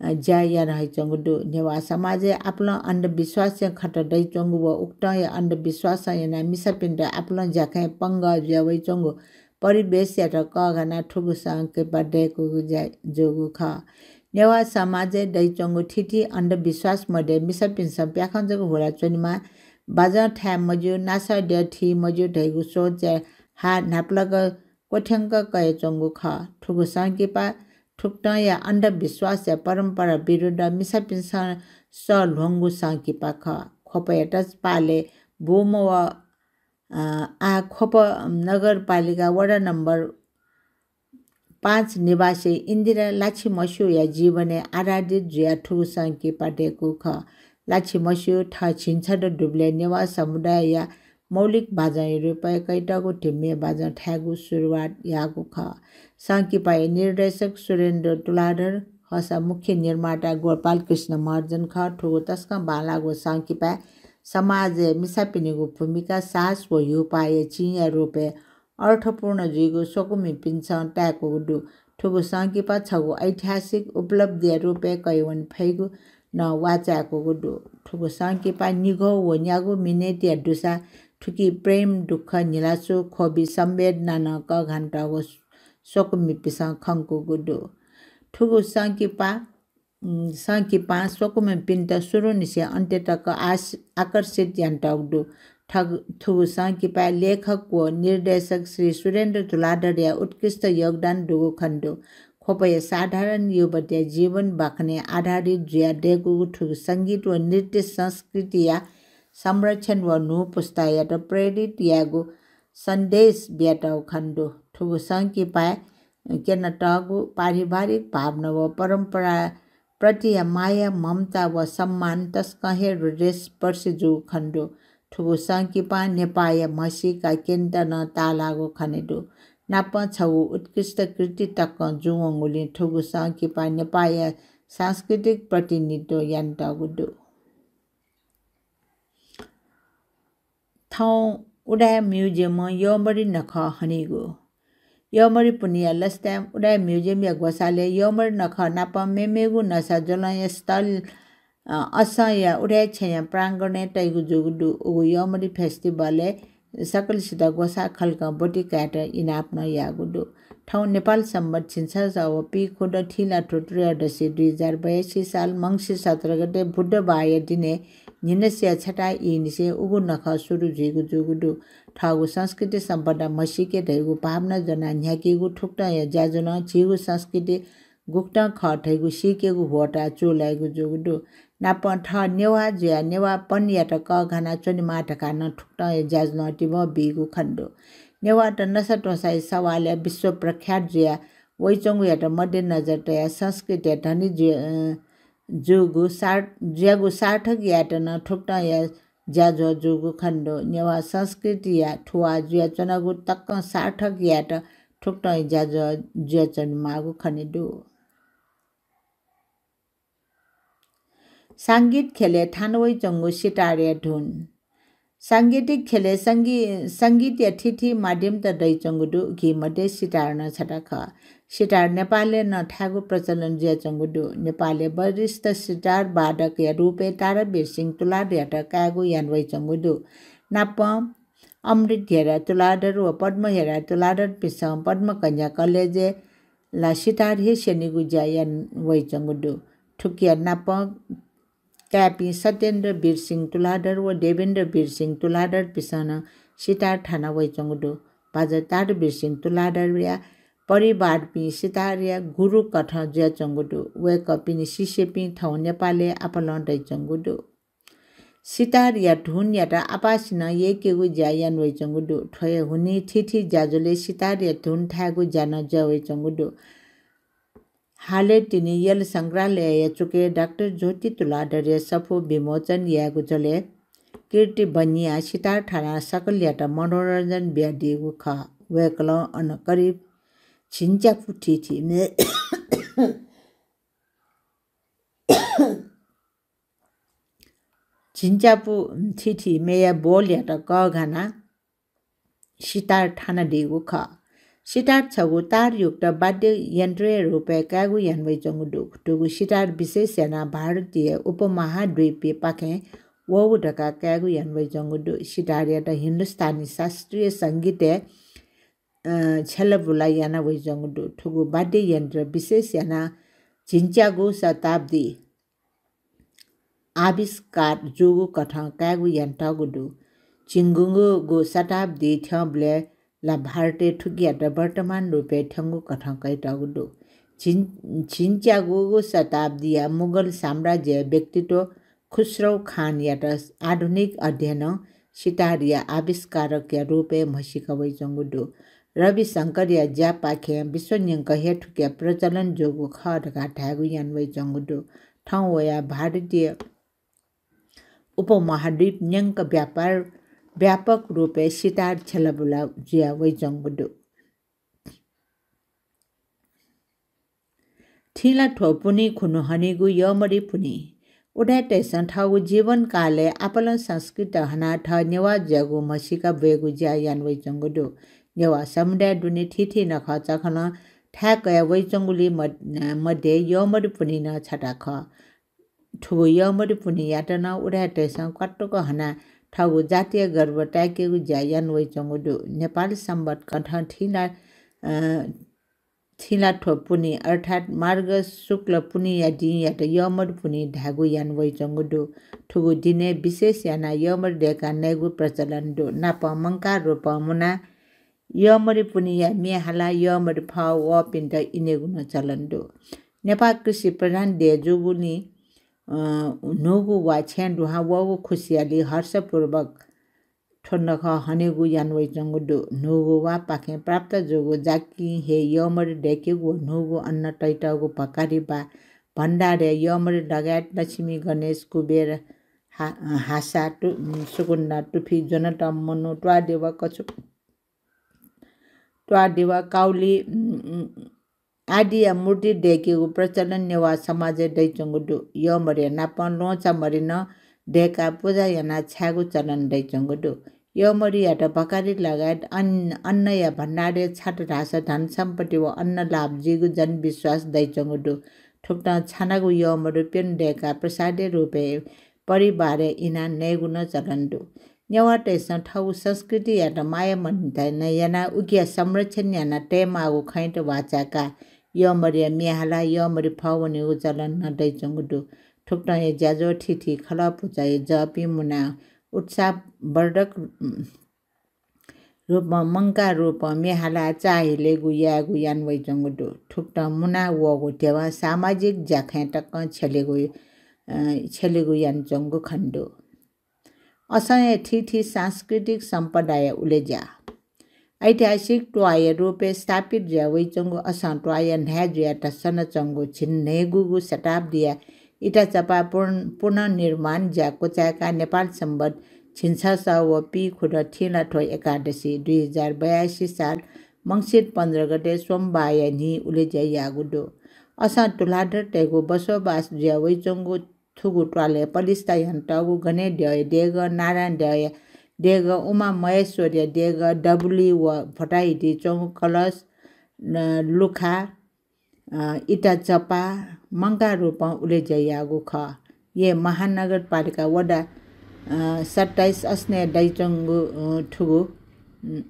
अ, ज्या याना हइच्वंगु दु। नेवाः समाजय् आपालं अन्धविश्वासया खँत दइच्वंगु व उकथंया अन्धविश्वासं यानाः मिसापिन्त आपालं ज्याखँय् पंगः जुयावइच्वंगु परिवेशयात कःघानाः थुगु संकिपा दय्कूगु ज्या जूगु खः। नेवाः समाजय् दइच्वंगु थीथी अन्धविश्वास मध्ये मिसापिन्सं प्याखं जक हुला च्वनेमाः, बाजं थाये मज्यू, नासःद्यः थी मज्यू धइगु सोचया हा न्हापालाक क्वथ्यंक कयाच्वंगु खः। थुगु संकिपा थुकथंया अन्धविश्वासया परम्परा विरुद्ध मिसापिन्सं सः ल्ह्वंगु संकिपा खः। ख्वपया तःपालय् बूम्ह व, अ, आः ख्वप नगरपालिका वडा नम्बर पाँच निवासी इन्दिरा लाछि मस्यूया जीवनय् आधारित जुयाः थुगु संकिपा दय्कूगु खः। लाछि मस्यू थः झिंछदँ दुबलय् नेवाः समुदायया मौलिक बाजंया रूपय् कयातःगु धिमे बाजं थायेगु सुरुवात याःगु खः। संकिपाया निर्देशक सुरेन्द्र तुलाधर खःसा मुख्य निर्माता गोपालकृष्ण महर्जन खः। थुगु तसकं बांलाःगु संकिपाय् समाजय् मिसापिनिगु भूमिका, साहस व ह्यूपाःया चिंया रूपय् अर्थपूर्ण जुइगु स्वकुमिपिन्सं ताय्कूगु दु। थुगु संकिपा छगू ऐतिहासिक उपलब्धिया रूपय् कयावने फइगु नं वाःचाय्कूगु दु। थुगु संकिपा निघौ व न्यागू मिनेटया दुसा थुकी प्रेम, दुःख, न्हिलासु, ख्वबि, संवेदना नं कःघानातःगु स्वकुमिपिन्सं खंकूगु दु। थुगु संकिपा, उम्, संकिपां स्वकुमिपिन्त सुरुनिसें अन्त्य तक आस-, आकर्षित यानातःगु दु। थग-, थुगु संकिपाय् लेखक व निर्देशक श्री सुरेन्द्र तुलाधरया उत्कृष्ट योगदान दुगु खने दु। ख्वपया साधारण युवतीया जीवन बाखनय् आधारित जुयाः दय्कूगु थुगु संगीत व नृत्य संस्कृतिया संरक्षण व न्हू पुस्तायात प्रेरित यायेगु सन्देश बियातःगु खने दु। थुगु संकिपाय् क्यनातःगु पारिवारिक भावना व परम्परा प्रतिया माया, ममता व सम्मान तसकं हे हृदयस्पर्शी जूगु खने दु। थुगु संकिपां नेपाःया म्हसीका क्यनेत नं ताःलाःगु खने दु। नापं छगू उत्कृष्ट कृति तकं जूवंगुलिं थुगु संकिपां नेपाःया सांस्कृतिक प्रतिनिधित्व यानातःगु दु। थौं उदाय् म्युजियमं यःमरि नखः हनीगु। यःमरि पुन्हिया लसताय् उदाय् म्युजियमया ग्वसालय् यःमरि नखः नाप मेमेगु नसा ज्वलंया स्थल, अ, असंया उदाय् छेँया प्राङ्गणय् तइगु जूगु दु। उगु यःमरि फेस्टिभलय् सकलसित ग्वसाः खलकं ब्वति कायेत इनाप नं याःगु दु। थौं नेपाल संवत् झिंछसः व पीखुदँ थिंलाथ्व त्रयोदशी दुई हजार बयासी साल मंसिर सत्र गते बुधबाःया दिनय् न्हिनसिया छता ईनिसें उगु नखः सुरु जुइगु जूगु दु। थःगु संस्कृति सम्पदा म्हसीके धइगु भावना ज्वनाः न्ह्याकीगु थुकथंया ज्याझ्वलं झीगु संस्कृति गुकथं खः धइगु सीकेगु ह्वःताः चूलाइगु जूगु दु। नापं थः नेवाः जुयाः नेवाःपनयात कःघाना च्वनेमाः धकाः नं थुकथंया ज्याझ्वलं तिबः बीगु खने दु। नेवाःत नसात्वँसाया सवालय् विश्व प्रख्यात जुयाः वइच्वंगुयात मध्यनजर तयाः संस्कृतिया धनी जुया-, अ, जूगु सार्थ-, जुयागु सार्थक यायेत नं थुकथंया ज्याझ्वः जूगु खनेदु। नेवाः संस्कृतिया थुवाः जुयाच्वनागु तकं सार्थक यायेत थुकथंया ज्याझ्वः जुयाच्वनेमाःगु खनेदु। सांगीत ख्यलय् थाना वइच्वंगु सितारया धुन। सांगीतिक ख्यलय् संगी-, संगीतया थीथी माध्यमत दइच्वंगु दु, उकी मध्ये सितार नं छता खः। सितार नेपालय् नं थायेगु प्रचलन जुयाच्वंगु दु। नेपालय् वरिष्ठ सितार वादकया रूपय् तारावीर सिंह तुलाधरयात कायेगु याना वइच्वंगु दु। नापं अमृत हेरा तुलाधर व पद्म हेरा तुलाधरपिन्सं पद्मकन्या कलेजय् ला सितार हे स्यनीगु ज्या याना वइच्वंगु दु। थुकिया नापं काय्‌पिं सत्येन्द्र वीर सिंह तुलाधर व देवेन्द्र वीर सिंह तुलाधरपिन्सं नं सितार थाना वइच्वंगु दु। बाजा तारावीर सिंह तुलाधरया परिवारपिं सितारया गुरु कथं जुयाच्वंगु दु। वय्‌कःपिनि शिष्यपिं थौं नेपालय् आपालं दइच्वंगु दु। सितारया धुनयात आपासिनं यय्‌केगु ज्या याना वइच्वंगु दु। थ्व हे हुनिं थीथी ज्याझ्वलय् सितारया धुन थायेगु ज्या नं जुया वइच्वंगु दु। हालय् तिनि यल संग्रहालयया चुकय् डाक्टर ज्योति तुलाधरया सफू विमोचन यायेगु झ्वलय् कीर्ति बनियां सितार थानाः सकलयात मनोरञ्जन बियादीगु खः। वय्‌कलं अन करिब झिंच्यापु थीथी मे-, झिंच्यापु थीथी मेया बोलयात कःघानाः सितार थानादीगु खः। सितार छगू तारयुक्त वाद्य यन्त्रया रूपय् कायेगु याना वइच्वंगु दु। थुगु सितार विशेष यानाः भारतीय उपमहाद्वीपपाखें वःगु धकाः कायेगु याना वइच्वंगु दु। सितारयात हिन्दुस्तानी शास्त्रीय संगीतय्, अ, छ्यलाबुला याना वइच्वंगु दु। थुगु वाद्य यन्त्र विशेष यानाः झिंच्यागू शताब्दी आविष्कार जूगु कथं कायेगु यानातःगु दु। झिंगुगु शताब्दी थ्यंबलय् ला भारतय् थुकियात वर्तमान रूपय् थ्यंगु कथं कयातःगु दु। झिं-, झिंच्यागूगु शताब्दीया मुगल साम्राज्यया व्यक्तित्व खुसरौ खानयात आधुनिक अध्ययनं सितारया आविष्कारकया रूपय् म्हसीका वइच्वंगु दु। रविशंकरया ज्यापाखें विश्वन्यंक हे थुकिया प्रचलन जूगु खः धकाः धायेगु याना वइच्वंगु दु। थौं वयाः भारतीय उपमहाद्वीप न्यंक व्यापार, व्यापक रूपय् सितार छ्यलाबुला जुया वइच्वंगु दु। थिंलाथ्व पुन्हि खुन्हु हनेगु यःमरि पुन्हि। उदाय्‌तय्‌सं थःगु जीवनकालय् आपालं संस्कृति हनाः थः नेवाः ज्यागु म्हसीका ब्वयेगु ज्या याना वइच्वंगु दु। नेवाः समुदाय दुने थीथी नखःचखलं थाय् कया वइच्वंगुलिइ मध-, मध्ये यःमरि पुन्हि नं छता खः। थुगु यःमरि पुन्हियात नं उदाय्‌तय्‌सं क्वातुक हनाः थःगु जातीय गर्व ताय्‌केगु ज्या याना वइच्वंगु दु। नेपाल संवत् कथं थिंला, अ, थिंलाथ्व पुन्हि अर्थात् मार्गशीर्ष शुक्ल पुन्हिया दिंयात यःमरि पुन्हि धायेगु याना वइच्वंगु दु। थुगु दिनय् विशेष यानाः यःमरि दय्‌काः नयेगु प्रचलन दु। नापं मंकाः रूपं मुनाः यःमरि पुन्हिया म्ये हालाः यःमरि फः वःपिन्त इनेगु नं चलन दु। नेपाः कृषि प्रधान देय् जूगुलिं, अ, न्हूगु वा छेँ दुहां वःगु खुसियाली हर्षपूर्वक थ्व नखः हनेगु याना वइच्वंगु दु। न्हूगु वापाखें प्राप्त जूगु जाकिं हे यःमरि दय्‌केगु व न्हूगु अन्न तइतःगु भकारी वा भण्डारय् यःमरि लगायत लक्ष्मी, गणेश, कुबेर, हा-, हासा, तु-, सुकुन्दा, तुफि, ज्वनतम, मनु, त्वाःदेवा, कछु, त्वाःदेवा, काउली, उम्, उम्, आदिया मूर्ति दय्‌केगु प्रचलन नेवाः समाजय् दइच्वंगु दु। यःमरिया नापं ल्वहंचा मरि नं दय्‌काः पुजा यानाः छायेगु चलन दइच्वंगु दु। यःमरियात भकारी लगायत अन्न, अन्नया भण्डारय् छात धाःसा धनसम्पत्ति व अन्नलाभ जुइगु जनविश्वास दइच्वंगु दु। थुकथं छानागु यःमरि प्यन्हु दय्‌काः प्रसादया रूपय् परिवारय् इनाः नयेगु नं चलन दु। नेवाःतय्‌सं थःगु संस्कृतियात माया ममता यानाः उकिया संरक्षण याना तयेमाःगु खँयात वाःचाय्‌काः यःमरिया म्ये हालाः यःमरि फः वनेगु चलन नं दइच्वंगु दु। थुकथंया ज्याझ्वः थीथी खलः पुचःया जःपिं मुनाः उत्साहवर्धक, उम्, रूपं, मंकाः रूपं म्ये हालाः चाःहिलेगु यायेगु याना वइच्वंगु दु। थुकथं मुना वःगु ध्यबां सामाजिक ज्याखँय् तकं छ्यलेगु, अ, छ्यलेगु यानाच्वंगु खनेदु। असंया थीथी सांस्कृतिक सम्पदाया उलेज्या। ऐतिहासिक त्वाःया रूपय् स्थापित जुया वइच्वंगु असं त्वाःया न्हाय् जुया सनाच्वंगु झिंन्हय्‌गूगु शताब्दीया इटाचपा पुन-, पुनर्निर्माण ज्या क्वचाय्‌काः नेपाल संवत् झिंछसः व पीखुदँ थिंलाथ्व एकादशी दुई हजार बयासी साल मंसिर पन्ध्र गते सोमबाःया न्हि उलेज्या याःगु दु। असं तुलाधरतय्‌गु बसोबास जुया वइच्वंगु थुगु त्वालय् पलिस्था यानातःगु गनेद्यःया देगः, नारायणद्यःया देगः, उमा महेश्वरया देगः, दबुली व भोटाहिटी च्वंगु कलश, न, लुखा, अ, इटाचपा, मंकाः रूपं उलेज्या याःगु खः। येँ महानगरपालिका वडा, अ, सत्ताइस असनय् दइच्वंगु, अ, थुगु, उम्,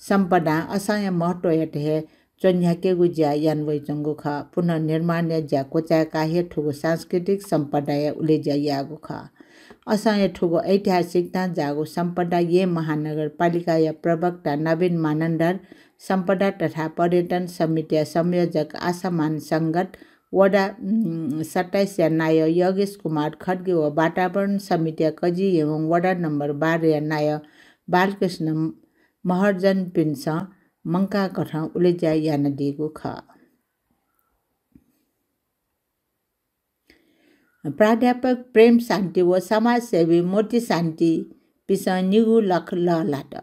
सम्पदां असंया महत्वयात हे च्वन्ह्याकेगु ज्या याना वइच्वंगु खः। पुनर्निर्माणया ज्या क्वचाय्‌काः हे थुगु सांस्कृतिक सम्पदाया उलेज्या याःगु खः। असंया थुगु ऐतिहासिकतां जाःगु सम्पदा येँ महानगरपालिकाया प्रवक्ता नवीन मानन्धर, सम्पदा तथा पर्यटन समितिया संयोजक आशामान संगत, वडा, उम्, सत्ताइसया नायः योगेश कुमार खड्गी व वातावरण समितिया कजि एवं वडा नम्बर बाह्रया नायः बालकृष्ण महर्जनपिन्सं मंकाःकथं उलेज्या यानादीगु खः। प्राध्यापक प्रेम शान्ति व समाजसेवी मोती शान्तिपिसं निगू लख लःल्हात।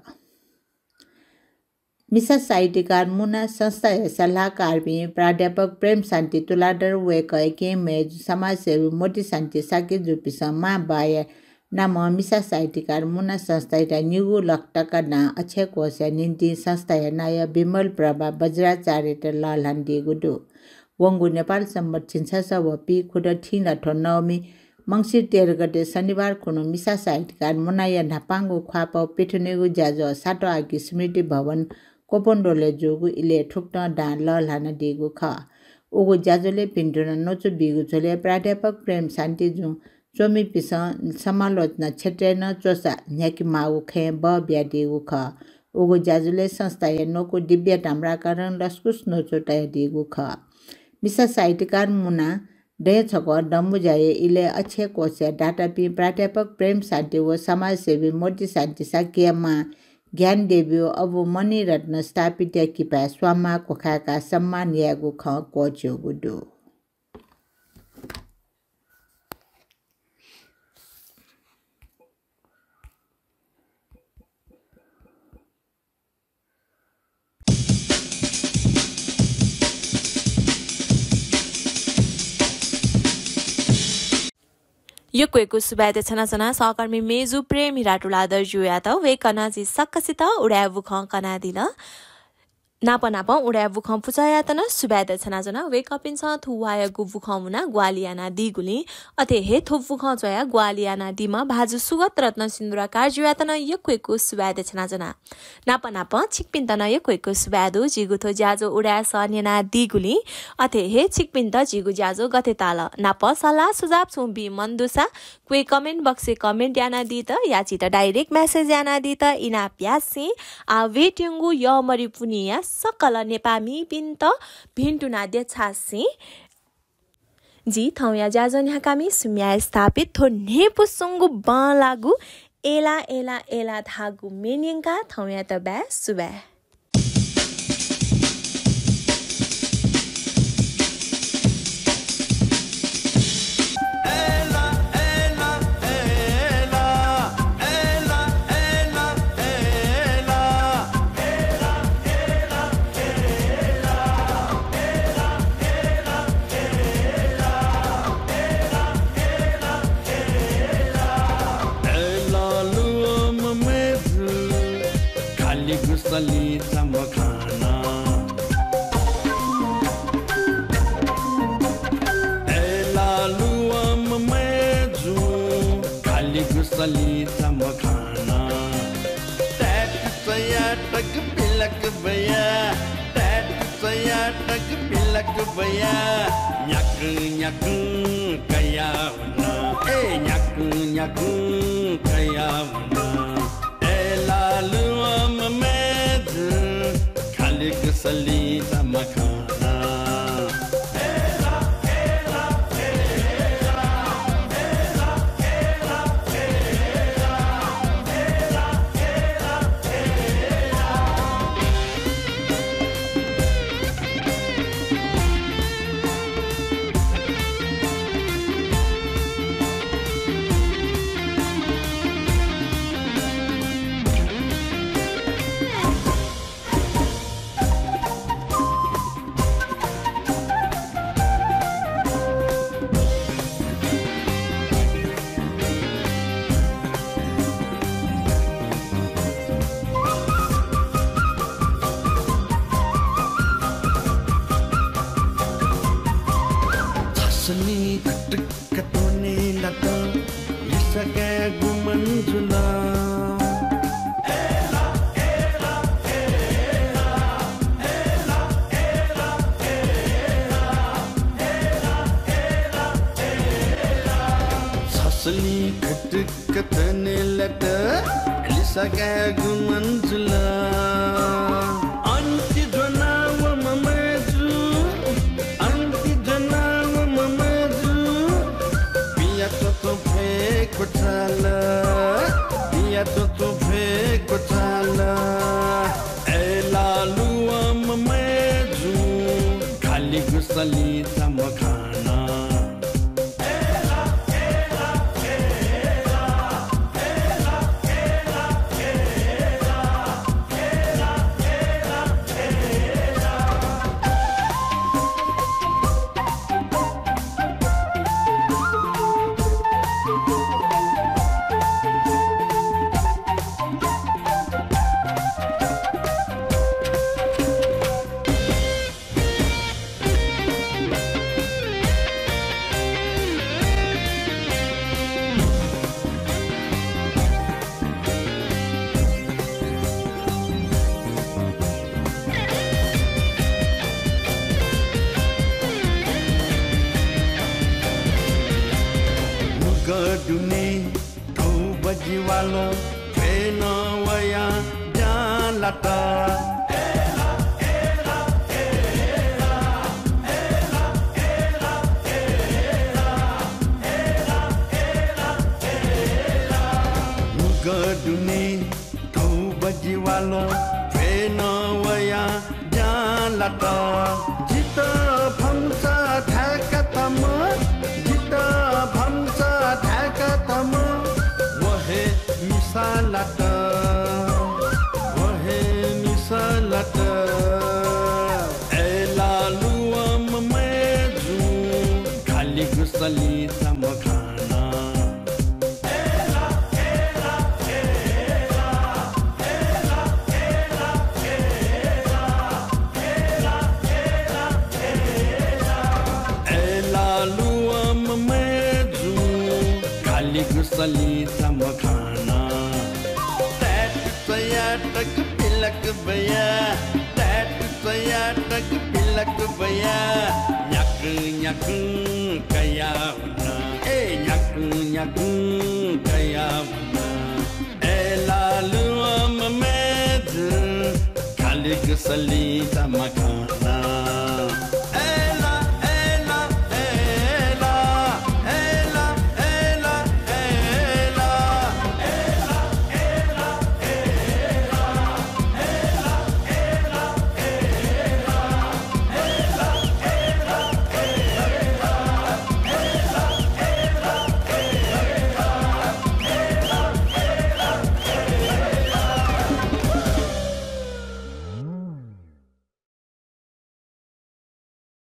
मिसा साहित्यकार मुना संस्थाया सल्लाहकारपिं प्राध्यापक प्रेम शान्ति तुलाधर, वय्‌कःया केहेँ मय्‌जु समाजसेवी मोती शान्ति शाक्यजुपिसं मां बाःया नामं मिसा साहित्यकार मुना संस्थायात निगू लख तका दां अक्षय कोषया निंतिं संस्थाया नायः विमल प्रभा बज्राचार्ययात लःल्हानादीगु दु। वंगु नेपाल संवत् झिंछसः व पीखुदँ थिंलाथ्व नवमी मंसिर तेह्र गते शनिबार खुन्हु मिसा साहित्यकार मुनाया न्हापांगु ख्वाःपाः पिथनेगु ज्याझ्वः सातोआकी स्मृति भवन कोपनद्वलय् जूगु इलय् थुकथं दां लःल्हानादीगु खः। उगु ज्याझ्वलय् भिन्तुना न्वचु बीगु झ्वलय् प्राध्यापक प्रेम शान्तिजुं च्वमिपिसं समालोचना क्षेत्रय् नं च्वसा न्ह्याकेमाःगु खँय् बः बियादीगु खः। उगु ज्याझ्वलय् संस्थाया न्वकू दिव्या ताम्राकारं लसकुस न्वचु तयादीगु खः। मिसा साहित्यकार मुना दँय् छकः दंबुजाया इलय् अक्षय कोषया दातापिं प्राध्यापक प्रेम शान्ति व समाजसेवी मोती शान्ति शाक्यया मां ज्ञान देवी व अबु मणिरत्न स्थापितया किपाय् स्वांमाः क्वखाय्‌काः सम्मान यायेगु खँ क्वःछिउगु दु। यक्व यक्व सुभाय् देछानाच्वना सहकर्मी मय्‌जु प्रेम हिरा तुलाधरजुयात। वय्‌कलं झी सकसित उदाय् बुखँ कनादिल। नाप नापं उदाय् बुखँ पुचःयात नं सुभाय् देछानाच्वना। वय्‌कःपिन्सं थुवाःयागु बुखँ मुनाः ग्वाहालि यानादीगुलिं, अथे हे थ्व बुखँ च्वयाः ग्वाहालि यानादीम्ह भाजु सुगत रत्न सिन्दुराकारजुयात नं यक्व यक्व सुभाय् देछानाच्वना। नाप नापं छिकपिन्त नं यक्व यक्व सुभाय् दु, जिगु थ्व ज्याझ्वः उदाय् सः न्यनादीगुलिं, अथे हे छिकपिन्त जिगु ज्याझ्वः गथे ताल नाप सल्लाह सुझाव छुं बी मन दुसा क्वय् comment box-य् comment यानादीत, या झीत direct message यानादीत इनाप यासें, आ, वेत्यंगु यःमरि पुन्हिया सकल नेपाःमिपिन्त भिन्तुना देछासें, जि थौंया ज्याझ्वः न्ह्याकामि सुम्या स्थापित थ्व न्हिपु स्वंगू बंलाःगु एला एला एला धाःगु म्ये न्यंकाः थौंयात बाय् सुभाय्। अय्‌लालु अम्म मय्‌जु, खालि गुसलि चा मखाना। अय्‌लालु अम्म मय्‌जु, खालि गुसलि चा मखाना। ताय्‌पि च्वया तक पिलक बया, ताय्‌पि च्वया तक पिलक बया, न्याकु न्याकु कया वन। ए न्याकु न्याकु कया वन। अय्‌लालु अम्म मय्‌जु, खालि गुसलि चा मखाना। तकागु मन्जुल। अन्ति ज्वनाव ममजु, अन्ति ज्वनाव ममजु। पिया च्वचु फे क्वचाल, पिया च्वचु फे क्वचाल। ए लालु व ममजु, खालिगु सलिंचा मखाना। नुगः दुने थौ बजिवाल, थ्वय् नं वयां ज्यां लात। नुगः दुने थौ बजिवाल, थ्वय् नं वयां ज्यां लात। जितः भंसा धाय्‌कातःम्ह, जितः भंसा धाय्‌कातःम्ह, व हे मिसा लात, व हे मिसा लात। ए लालु व ममय्‌जु, खालिगु सलिंचा मखाना। ए लालु व ममय्‌जु, खालिगु सलिंचा मखाना। ताय्‌तु च्वयातक पिलाक बया, ताय्‌तु च्वयातक पिलाक बया। न्याकु न्याकु कया हुना, ए न्याकु न्याकु कया हुना। ए लालु व ममय्‌जु, खालिगु सलिंचा मखाना।